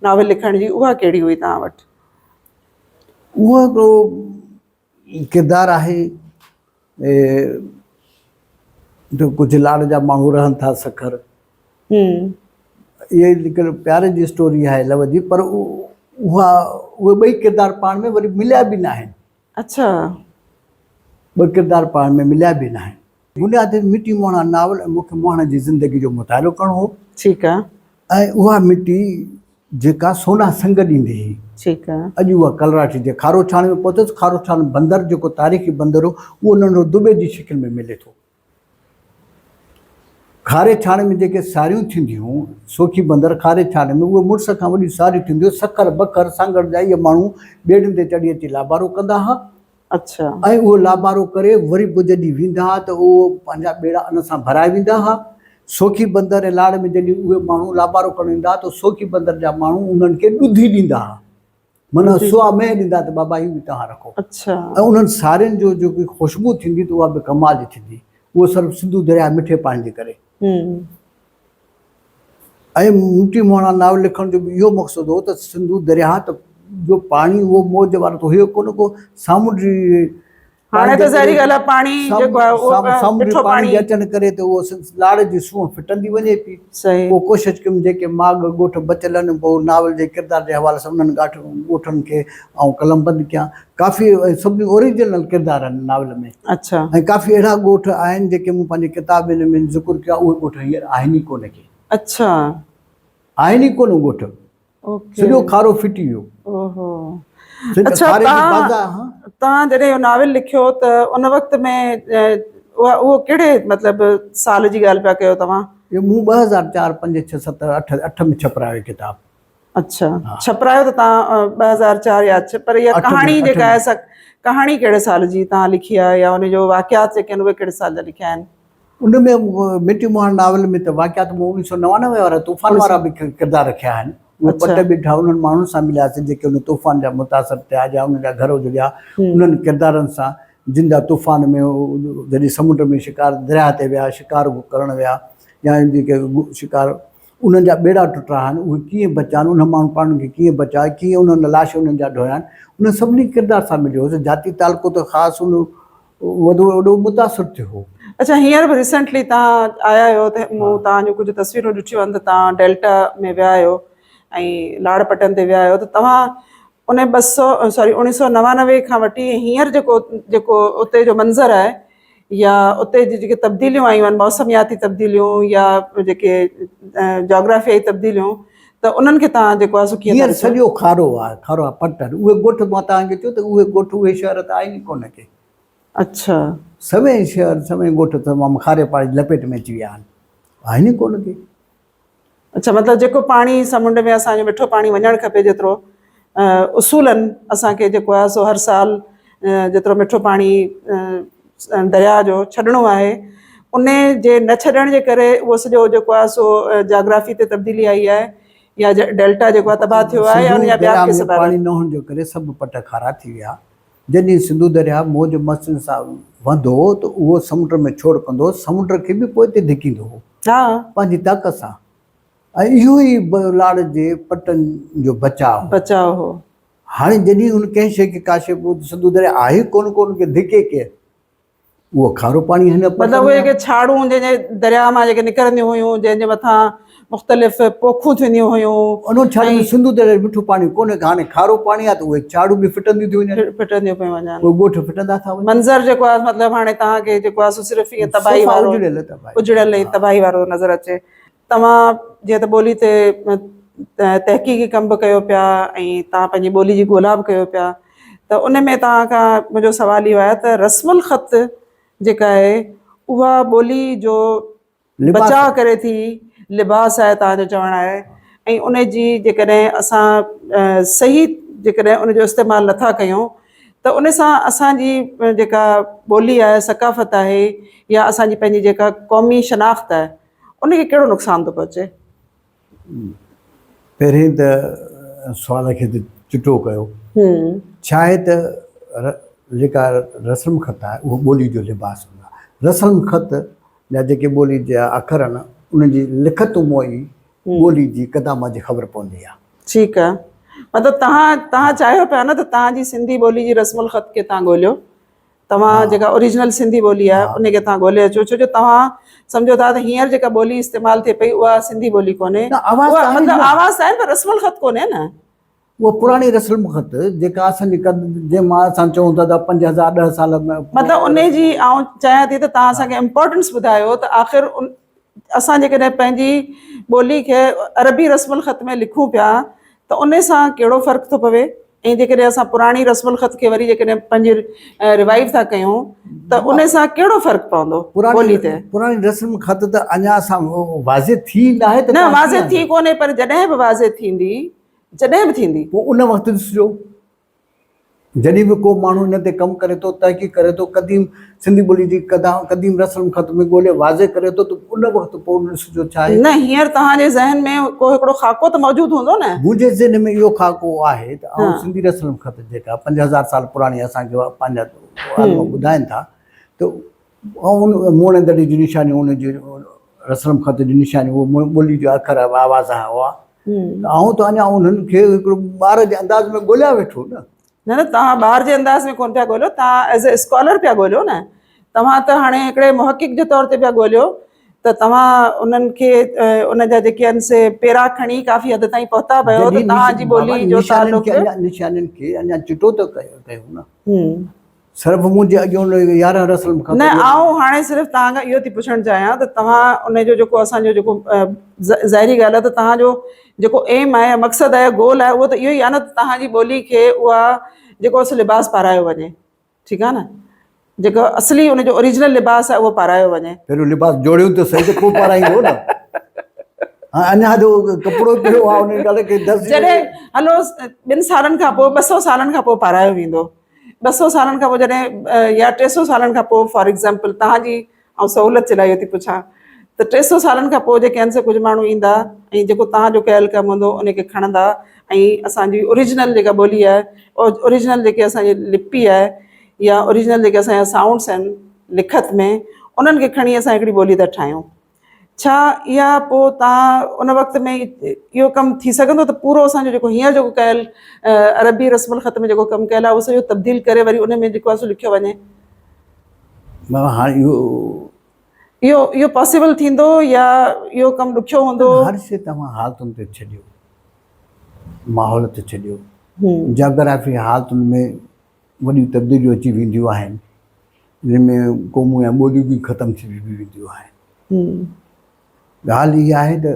ناول لکڻ جي اها ڪهڙي هئي توهان وٽ؟ اهو هڪڙو ڪردار آهي جو ڪجهه لاڙ جا ماڻهو رهن ٿا سکر اهي هڪ پيار جي اسٽوري آهي لو جي پر اها اهي ٻئي ڪردار پاڻ ۾ وري مليا به ناهن. اڇا. ٻه ڪردار پاڻ ۾ مليا به ناهن. بنياد مٽي مهڻا ناول ۽ مون کي مهڻ جي زندگي جو مطالعو ڪرڻو هو. ٺيڪ آ. ۽ اها مٽي جيڪا سونا سنگ ڏيندي هئي. ٺيڪ آ. اڄ اها ڪلراٺي جي کارو ڇاڻ ۾ پهتس. کارو ڇاڻ بندر جيڪو تاريخي بندر هو اهو ننڍڙو دٻي جي شڪل ۾ ملي ٿو. کاري ڇاڻ ۾ جيڪي ساريون ٿينديون هيون، سوکي بندر کاري ڇاڻ ۾ اهي مڙس کان وڏيون ساريون ٿينديون هيون، سکر، بکر، سانگهڙ جا اهي ماڻهو ٻيڙين تي چڙهي اچي لابارو ڪندا ها. اڇا. ۽ اهو لابارو ڪري وري به جڏهن ويندا ها ته اهو پنهنجا ٻيڙا ان سان ڀرائي ويندا ها. سوکي بندر ۽ لاڙ ۾ جڏهن اهي ماڻهو لابارو ڪرڻ ايندا ها ته سوکي بندر جا ماڻهو انهن کي ڏڌي ڏيندا ها. معنيٰ سوا مينهن ڏيندا ته بابا هي به توهان رکو. اڇا. ۽ انهن سارين جو جيڪي خوشبو ٿيندي ته اها به ڪمال جي ٿيندي. اهو صرف سنڌو درياهه مٺي پاڻي جي ڪري. ۽ مٽي مهڻا ناول لکڻ جو به اهو مقصد هو ته سنڌو درياهه ته جو پاڻي اهو موج وارو ته هيو ڪونه ڪو سامونڊي هاڻي ته ظاهري ڳالهه آهي پاڻي جيڪو آهي اهو سامونڊي مٺو پاڻي پاڻي جي اچڻ ڪري ته اهو لاڙ جي سونهن ڦٽندي وڃي پئي. صحيح. پوء ڪوشش ڪيم جيڪي ماڳ ڳوٺ بچيل آهن پوء ناول جي ڪردار جي حوالي سان انهن ڳاٺ ڳوٺن کي آئون قلمبند ڪيان. ڪافي سڀني اوريجنل ڪردار آهن ناول ۾. اڇا. ۽ ڪافي اهڙا ڳوٺ آهن جيڪي مون پنهنجي ڪتابن ۾ ذڪر ڪيا اهي ڳوٺ هينئر آهن ئي ڪونه ڪي. اڇا. آهن ئي ڪونه ڳوٺ. سڄو کارو ڦٽي ويو. اوهو اڇا تان تان جڏهن اهو ناول لکيو ته ان وقت ۾ اها اهو ڪهڙي مطلب سال جي ڳالهه پيا ڪيو توهان؟ اهو مون 2004 5 6 7 8 8 ۾ ڇپرايو ڪتاب. اڇا ڇپرايو ته تان 2004 يا 8 پر اها ڪهاڻي جيڪا آهي سا ڪهاڻي ڪهڙي سال جي تان لکي آهي يا ان جو واقعات جيڪي آهن اهي ڪهڙي سال جا لکيا آهن؟ ان ۾ مٽي مهاڻ ناول ۾ ته واقعات مون اوڻيهه سو 99 وارا طوفان وارا به ڪردار رکيا آهن. اهي پٽ بيٺا انهن ماڻهن سان ملياسين جيڪي ان طوفان جا متاثر ٿيا يا انهن جا گهر اجڙيا. انهن ڪردارن سان جن جا طوفان ۾ جڏهن سمنڊ ۾ شڪار درياهه تي ويا شڪار ڪرڻ ويا يا جيڪي شڪار انهن جا ٻيڙا ٽٽا آهن اهي ڪيئن بچيا آهن انهن ماڻهن پاڻ کي ڪيئن بچايو ڪيئن انهن لاش انهن جا ڍويا آهن انهن سڀني ڪردار سان مليو هوس. جاتي تعلقو ته خاص ان وڏو وڏو متاثر ٿيو هو. اڇا هينئر به ريسنٽلي توهان آيا آهيو ته مون توهان جون ڪجهه تصويرون ڏٺيون آهن ته توهان ڊيلٽا ۾ ويا آهيو ۽ لاڙ پٽن تي ويا آهيو ته توهان ان ٻه سو سوري اوڻيهه سو 99 کان وٺي هينئر جيڪو جيڪو اتي جو منظر آهي يا اتي جي جيڪي تبديليون آيون آهن موسمياتي تبديليون يا جيڪي جاگرافيائي تبديليون ته انهن کي توهان جيڪو آهي سو ڪيئن ٿا هينئر ڏسو؟ سڄو کارو آهي، کارو آهي پٽ آهن. اهي ڳوٺ مان توهان کي چيو ته اهي ڳوٺ اهي شهر ته آهن ئي ڪونه ڪي. اڇا. سوين شهر سوين ڳوٺ تمام کاري پاڻي جي لپيٽ ۾ اچي ويا آهن. آهن ئي ڪونه ڪي. اڇا مطلب جيڪو پاڻي سمنڊ ۾ اسان جو مٺو پاڻي وڃڻ کپي جيترو اصولن اسان کي جيڪو آهي سو هر سال جيترو مٺو پاڻي درياء جو ڇڏڻو آهي ان جي نه ڇڏڻ جي ڪري اهو سڄو جيڪو آهي سو جاگرافي تي تبديلي آئي آهي يا ڊيلٽا جيڪو آهي تباهه ٿيو آهي يا ان جا ٻيا سنڌو درياء ۾ پاڻي نه هئڻ جي ڪري سڀ پٽ کارا ٿي ويا. جڏهن سنڌو درياء موج مستين سان وهندو هو ته اهو سمنڊ ۾ ڇوڙ ڪندو هو، سمنڊ کي به پوئتي ڌڪيندو هو پنهنجي طاقت سان ۽ اهو ئي لاڙ جي پٽن جو بچاء هو. بچاء هو. هاڻي جڏهن هن ڪنهن شيء کي ڪا شيء پوء سنڌو درياء آهي ڪونه ڪو ان کي ڌڪي ڪير؟ اهو کارو پاڻي هن پٽن مطلب اهي جيڪي ڇاڙون جنهن جي درياء مان جيڪي نڪرنديون هيون جنهن جي مٿان مختلف پوکون ٿينديون هيون. انهن ڇاڙن ۾ سنڌو درياء جو مٺو پاڻي ڪونهي هاڻي کارو پاڻي آهي ته اهي ڇاڙون به ڦٽنديون ٿيون وڃن. ڦٽنديون پيون وڃن. اهي ڳوٺ ڦٽندا ٿا وڃن. منظر جيڪو آهي مطلب هاڻي توهان کي جيڪو آهي سو صرف ائين تباهي وارو اجڙيل تباهي اجڙيل ۽ تباهي وارو نظر اچي. توهان جيئن ته ٻولي تي تحقيقي ڪم به ڪيو پيا ۽ توهان پنهنجي ٻولي جي ڳولا به ڪيو پيا ته ان ۾ توهان کان منهنجو سوال اهو آهي ته رسم الخط جيڪا آهي اها ٻولي جو بچاء ڪري ٿي لباس آهي توهان جو چوڻ آهي ۽ ان جي جيڪڏهن اسان صحيح جيڪڏهن ان جو استعمال نٿا ڪيون ته ان سان اسان جي جيڪا ٻولي آهي ثقافت آهي يا اسان جي پنهنجي جيڪا قومي شناخت آهي ان کي ڪهڙو نقصان ٿو پهچي؟ پهرين ته سوال کي ته چٽو ڪيو. ڇا آهي ته جيڪا رسم خط آهي اهو ٻولي جو لباس هوندو آهي. رسم خط جا جيڪي ٻولي جا اکر آهن انهن جي لکت مان ئي ٻولي جي قدامت جي خبر پوندي آهي. ٺيڪ آهي. مطلب توهان توهان چاهيو پيا نه ته توهان جي سنڌي ٻولي جي رسم الخط کي توهان ڳوليو. توهان جيڪا اوريجنل سنڌي ٻولي آهي ان کي توهان ڳولي اچو ڇو جو توهان سمجهو ٿا ته هينئر جيڪا ٻولي استعمال ٿئي پئي اها سنڌي ٻولي ڪونهي اها مطلب آواز ته آهن پر رسم الخط ڪونهي نه. اها پراڻي رسم الخط جيڪا اسان جي قد جنهن مان اسان چئون ٿا ته 5000 10 سال مطلب ان جي آئون چاهيان ٿي ته توهان اسان کي امپورٽنس ٻڌايو ته آخر اسان جيڪڏهن پنهنجي ٻولي کي عربي رسم الخط ۾ لکون پيا ته ان سان ڪهڙو فرق ٿو پوي ۽ جيڪڏهن اسان پراڻي رسم الخط کي وري جيڪڏهن پنهنجي ريوائيو ٿا ڪيون ته ان سان ڪهڙو فرق پوندو ٻولي تي؟ پراڻي رسم الخط ته اڃا اسان واضح ٿي ناهي ته نه واضح ٿي ڪونهي پر جڏهن به واضح ٿيندي جڏهن به ٿيندي پوء ان وقت ڏسجو. جڏهن به ڪو ماڻهو ان تي ڪم ڪري ٿو، تحقيق ڪري ٿو، قديم سنڌي ٻولي جي قديم رسم الخط ۾ ڳولي واضح ڪري ٿو ته ان وقت پوء ڏسجو ڇا آهي. نه هينئر توهان جي ذهن ۾ ڪو هڪڙو خاڪو ته موجود هوندو نه؟ منهنجي ذهن ۾ اهو خاڪو آهي ته آئون سنڌي رسم الخط جيڪا 5000 سال پراڻي اسان کي پنهنجا عالم ٻڌائين ٿا ته آئون موهن دڙي جون نشانيون ان جي رسم الخط جون نشانيون اهي ٻولي جا اکر آواز هئا ته آئون ته اڃا انهن کي هڪڙو ٻار جي انداز ۾ ڳوليان ويٺو نه. نه نه توهان ٻار جي انداز ۾ ڪونه پيا ڳوليو توهان ايز اي اسڪالر پيا ڳوليو نه توهان ته هاڻي هڪڙي محقق جي طور تي پيا ڳوليو ته توهان انهن کي ان جا جيڪي آهن سي پيرا کڻي ڪافي حد تائين پهتا به آهيو ته توهان جي ٻولي جو تعلق نشانين کي اڃا چٽو ته ڪيو نه. صرف منهنجي اڳيون 11 رسلم کان نه آئون هاڻي صرف توهان کان اهو ٿي پڇڻ چاهيان ته توهان ان جو جيڪو اسان جو جيڪو ظاهري ڳالهه آهي ته توهان جو جيڪو ايم آهي مقصد آهي گول آهي اهو ته اهو ئي آهي نه ته توهان جي ٻولي کي اها جيڪو اصل لباس پارايو وڃي ٺيڪ آهي نه جيڪو اصلي ان جو اوريجنل لباس آهي اهو پارايو وڃي. پهريون لباس جوڙيون ته صحيح ته پوء پارائيندو نه. ها اڃا جو ڪپڙو پيو آهي ان ڳالهه کي درزي جڏهن هلو ٻن سالن کان پوء 200 سالن کان پوء پارايو ويندو. 200 سالن کان پوء جڏهن يا 300 سالن کان پوء فار ايگزامپل توهان جي آئون سهولت جي لاء اهو ٿي پڇان ته 300 سالن کان پوء جيڪي آهن سي ڪجهه ماڻهو ايندا ۽ جيڪو توهان جو ڪيل ڪم هوندو ان کي کڻندا ۽ اسان جي اوريجنل جيڪا ٻولي آهي اوريجنل جيڪي اسان جي لپي آهي يا اوريجنل جيڪي اسان جا سائونڊس آهن لکت ۾ انهن کي کڻي اسان هڪڙي ٻولي ٿا ٺاهيون ڇا اها پوء تان ان وقت ۾ اهو ڪم ٿي سگهندو ته پورو اسان جو جيڪو هينئر جيڪو ڪيل عربي رسم الخط ۾ جيڪو ڪم ڪيل آهي اهو سڄو تبديل ڪري وري ان ۾ جيڪو آهي سو لکيو وڃي؟ هاڻي اهو اهو اهو پاسيبل ٿيندو يا اهو ڪم ڏکيو هوندو؟ هر شيء توهان حالتن تي ڇڏيو، ماحول تي ڇڏيو، جاگرافي حالتن ۾ وڏيون تبديليون اچي وينديون آهن، جن ۾ قومون يا ٻوليون به ختم ٿي وينديون آهن. ڳالهه اها آهي ته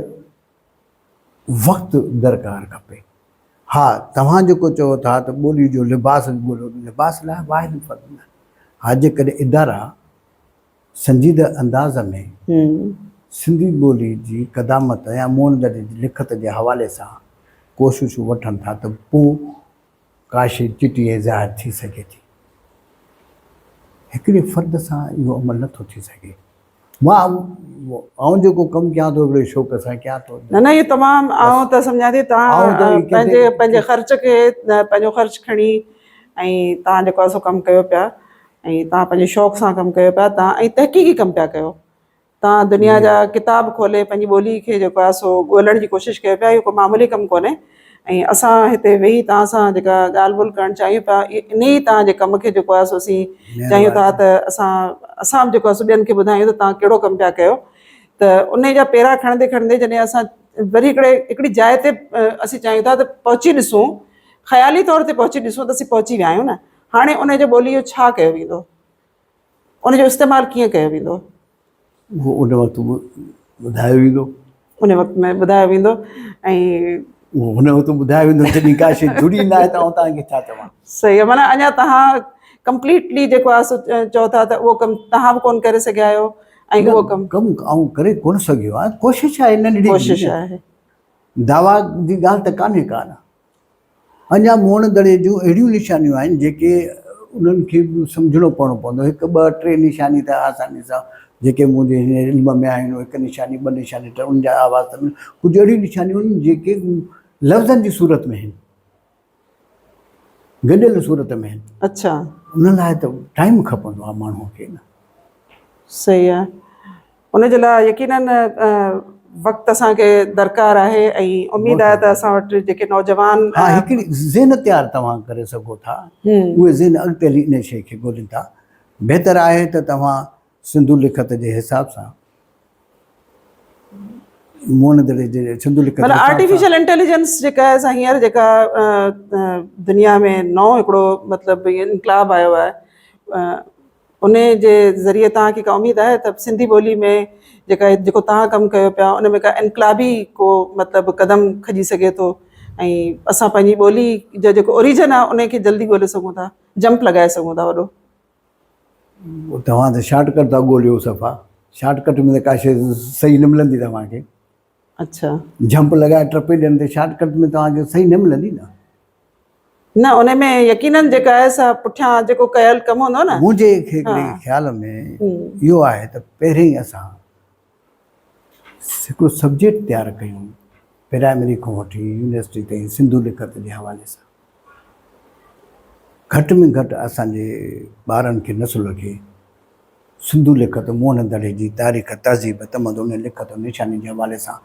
وقت درڪار کپي. ها توهان جيڪو چئو ٿا ته ٻولي جو لباس به ڳوليو، لباس لاء واحد فرد نه. ها جيڪڏهن ادارا سنجيده انداز ۾ سنڌي ٻولي جي قدامت يا موهن دڙي جي لکت جي حوالي سان ڪوششون وٺن ٿا ته پوء ڪا شيء چٽي ۽ ظاهر ٿي سگهي ٿي. هڪڙي فرد سان اهو عمل نه ٿو ٿي سگهي. مان آئون جيڪو ڪم ڪيان ٿو هڪڙي شوق سان ڪيان ٿو. نه نه اهو تمام آئون ته سمجهان ٿي توهان پنهنجي پنهنجي خرچ کي پنهنجو خرچ کڻي ۽ توهان جيڪو آهي سو ڪم ڪيو پيا ۽ توهان پنهنجي شوق سان ڪم ڪيو پيا توهان ۽ تحقيقي ڪم پيا ڪيو. توهان دنيا جا ڪتاب کولي پنهنجي ٻولي کي جيڪو آهي سو ڳولڻ جي ڪوشش ڪيو پيا اهو ڪو معمولي ڪم ڪونهي ۽ اسان هتي ويهي توهان سان جيڪا ڳالهه ٻولهه ڪرڻ چاهيون پيا ان ئي توهان جي ڪم کي جيڪو آهي سو اسين چاهيون ٿا ته اسان اسان به جيڪو آهي سو ٻين کي ٻڌايون ته توهان ڪهڙو ڪم پيا ڪيو ته ان جا پيرا کڻندي کڻندي جڏهن اسان وري هڪڙي هڪڙي جاء تي اسين چاهيون ٿا ته پهچي ڏسون خيالي طور تي پهچي ڏسون ته اسين پهچي ويا آهيون نه هاڻي ان جو ٻولي جو ڇا ڪيو ويندو ان جو استعمال ڪيئن ڪيو ويندو؟ اهو ان وقت ٻڌايو ويندو. ان وقت ۾ ٻڌايو ويندو ۽. اهو ان وقت ٻڌايو ويندو جڏهن ڪا شيء جڙي نه آهي ته آئون توهان کي ڇا چوان. صحيح آهي معنيٰ اڃا توهان ڪمپليٽلي جيڪو آهي سو چئو ٿا ته اهو ڪم توهان به ڪونه ڪري سگهيا آهيو ۽ اهو ڪم. ڪم آئون ڪري ڪونه سگهيو آهيان ڪوشش آهي ننڍڙي. ڪوشش آهي. دعويٰ جي ڳالهه ته ڪانهي ڪا نه. اڃا موهن دڙي جون اهڙيون نشانيون آهن جيڪي انهن کي به سمجهڻو پوڻو پوندو. هڪ ٻه ٽي نشاني ته آساني سان جيڪي منهنجي هن علم ۾ آهن هڪ نشاني ٻه نشاني ٽي انهن جا آواز ته ڪجهه اهڙيون نشانيون آهن جيڪي لفظن جي صورت ۾ آهن گڏيل صورت ۾ آهن. اڇا. ان لاء ته ٽائيم کپندو آهي ماڻهوء کي نه. صحيح آهي. ان جي لاء يقينن وقت اسان کي درڪار آهي ۽ اميد آهي ته اسان وٽ جيڪي نوجوان. ها هڪڙي ذهن تيار توهان ڪري سگهو ٿا اهي ذهن اڳتي هلي ان شيء کي ڳولين ٿا بهتر آهي ته توهان سنڌو لکت جي حساب سان موهن دڙي جي سنڌو لکت مطلب آرٽيفيشل انٽيليجنس جيڪا آهي سا هينئر جيڪا دنيا ۾ نئون هڪڙو مطلب انقلاب آيو آهي انهي جي ذريعي توهان کي ڪا اميد آهي ته سنڌي ٻولي ۾ جيڪا جيڪو توهان ڪم ڪيو پيا ان ۾ ڪا انقلابي ڪو مطلب قدم کڄي سگهي ٿو ۽ اسان پنهنجي ٻولي جو جيڪو اوريجن آهي ان کي جلدي ڳولي سگهون ٿا جمپ لڳائي سگهون ٿا وڏو. توهان ته شارٽ ڪٽ ٿا ڳوليو صفا شارٽ ڪٽ ۾ ته ڪا شيء صحيح نه ملندي توهان کي. اڇا. جمپ لڳائي ٽپي ڏيڻ تي شارٽ ڪٽ ۾ توهان کي صحيح نه ملندي نه. نه ان ۾ يقينن جيڪا آهي سا پٺيان جيڪو ڪيل ڪم هوندو نه. منهنجي هڪڙي خيال ۾ اهو آهي ته پهرين اسان هڪڙو سبجيڪٽ تيار ڪيون پرائمري کان وٺي يونيورسٽي تائين سنڌو لکت جي حوالي سان گهٽ ۾ گهٽ اسان جي ٻارن کي نسل کي سنڌو لکت موهن دڙي جي تاريخ، تهذيب، تمدن ۽ لکت نشانين جي حوالي سان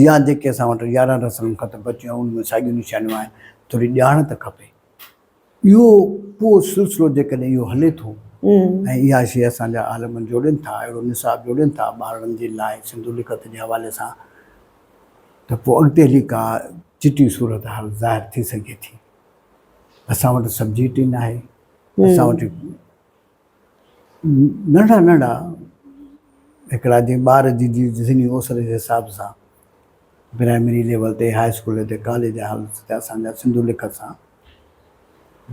يا جيڪي اسان وٽ 11 رسم الخط بچيون آهن ان ۾ ساڳيون نشانيون آهن ٿوري ڄاڻ ته کپي. اهو پوء سلسلو جيڪڏهن اهو هلي ٿو ۽ اها شيء اسان جا عالم جوڙين ٿا اهڙو نصاب جوڙين ٿا ٻارڙن جي لاء سنڌو لکت جي حوالي سان ته پوء اڳتي هلي ڪا چٽي صورتحال ظاهر ٿي سگهي ٿي. اسان وٽ سبجيڪٽ ئي ناهي اسان وٽ ننڍڙا ننڍڙا هڪڙا جيئن ٻار جي جي ذهني اوسر جي حساب سان پرائمري ليول تي هاء اسڪول تي ڪاليج حالت تي اسان جا سنڌو لکت سان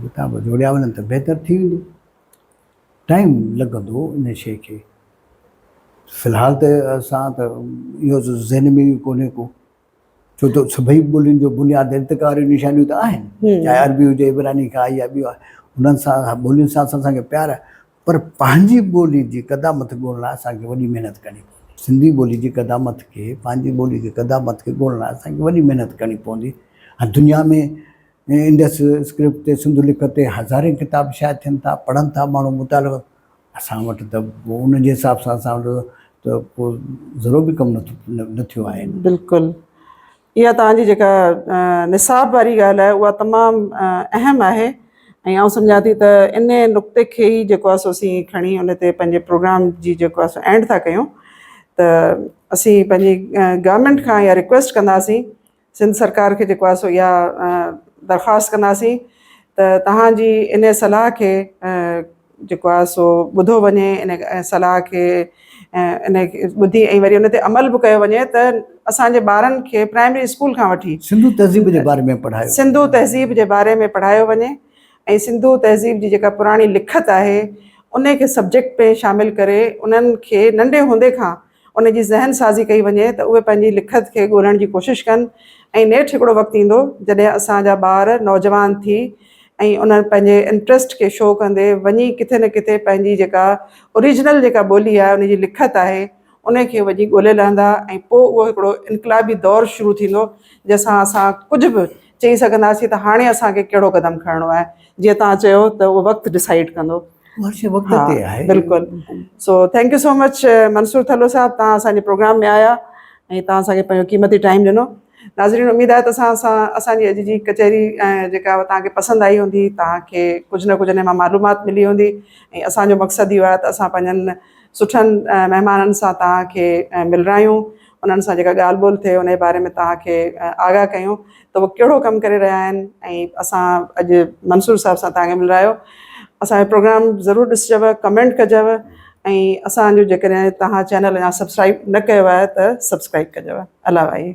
ڪتاب جوڙيا وڃن ته بهتر ٿي ويندو. ٽائيم لڳندو ان شيء کي. في الحال ته اسان ته اهو ذهن ۾ ئي ڪونهي ڪو. ڇو ته سڀئي ٻولين جو بنياد ارتقا واريون نشانيون ته آهن، چاهي عربي هجي، عبراني کان آئي يا ٻيو آهي، انهن سان ٻولين سان اسان کي پيار آهي، پر پنهنجي ٻولي جي قدامت ڳولڻ لاء اسان کي وڏي محنت ڪرڻي پوندي. سنڌي ٻولي جي قدامت کي، پنهنجي ٻولي جي قدامت کي ڳولڻ لاء اسان کي وڏي محنت ڪرڻي پوندي ۽ دنيا ۾ انڊس اسڪرپٽ تي، سنڌو لکت تي هزارين ڪتاب شايع ٿين ٿا، پڙهن ٿا ماڻهو مطالعو اسان وٽ ته پوء ان جي حساب سان اسان وٽ ته ڪو ذرو به ڪم نه ٿيو آهي. بلڪل اها توهان جي جيڪا نصاب واري ڳالهه آهي اها تمام اهم آهي ۽ آئون سمجهان ٿي ته ان نقطي کي ئي جيڪو آهي سو اسين کڻي ان تي پنهنجي پروگرام جي جيڪو آهي سو اينڊ ٿا ڪيون ته اسين پنهنجي گورنمينٽ کان اها رڪويسٽ ڪنداسين سنڌ سرڪار کي جيڪو آهي سو اها درخواست ڪنداسين ته توهان جي ان صلاح کي جيڪو آهي سو ٻڌو وڃي ان صلاح کي ان ٻڌي ۽ وري ان تي عمل به ڪيو وڃي ته اسان جي ٻارن کي پرائمري اسڪول کان وٺي سنڌو تهذيب جي باري ۾ پڙهايو سنڌو تهذيب جي باري ۾ پڙهايو وڃي ۽ سنڌو تهذيب جي جيڪا پراڻي لکت آهي ان کي سبجيڪٽ ۾ شامل ڪري انهن کي ننڍي هوندي کان ان جي ذهن سازي ڪئي وڃي ته اهي پنهنجي لکت کي ڳولڻ جي ڪوشش ڪن ۽ نيٺ هڪڙو وقت ايندو جڏهن اسان جا ٻار نوجوان ٿي ۽ انهن پنهنجي انٽرسٽ کي شو ڪندي وڃي ڪٿي نه ڪٿي پنهنجي جيڪا اوريجنل جيڪا ٻولي آهي ان جي لکت آهي ان کي وڃي ڳولي لهندا ۽ پوء اهو هڪڙو انقلابي دور شروع ٿيندو جنهن سان اسان ڪجهه به چئي سگهنداسين ته هاڻي اسان کي ڪهڙو قدم کڻڻو آهي جيئن توهان چيو ته اهو وقت ڊسائيڊ ڪندو. هر شيء وقت تي آهي. بلڪل so thank you so much Mansoor Thalo صاحب توهان اسان جي پروگرام ۾ آيا ۽ توهان اسان کي پنهنجو قيمتي ٽائيم ڏنو ناظرين اميد آهي ته اسان سان اسان جي اڄ جي ڪچهري جيڪا توهان کي پسند آئي هوندي توهان کي ڪجهه نه ڪجهه ان مان معلومات ملي هوندي ۽ اسان جو مقصد اهو آهي ته اسان پنهنجن سٺن مهمانن سان توهان کي ملرايون انهن سان جيڪا ڳالهه ٻولهه ٿئي ان جي باري ۾ توهان کي آگاهه ڪيون ته اهي ڪهڙو ڪم ڪري رهيا آهن ۽ اسان اڄ منصور صاحب سان توهان کي ملرايو اسان جو پروگرام ضرور ڏسجو ڪمينٽ ڪجو ۽ اسان جو جيڪڏهن توهان چينل اڃا سبسڪرائب نه ڪيو آهي ته سبسڪرائب ڪجو الله وائي.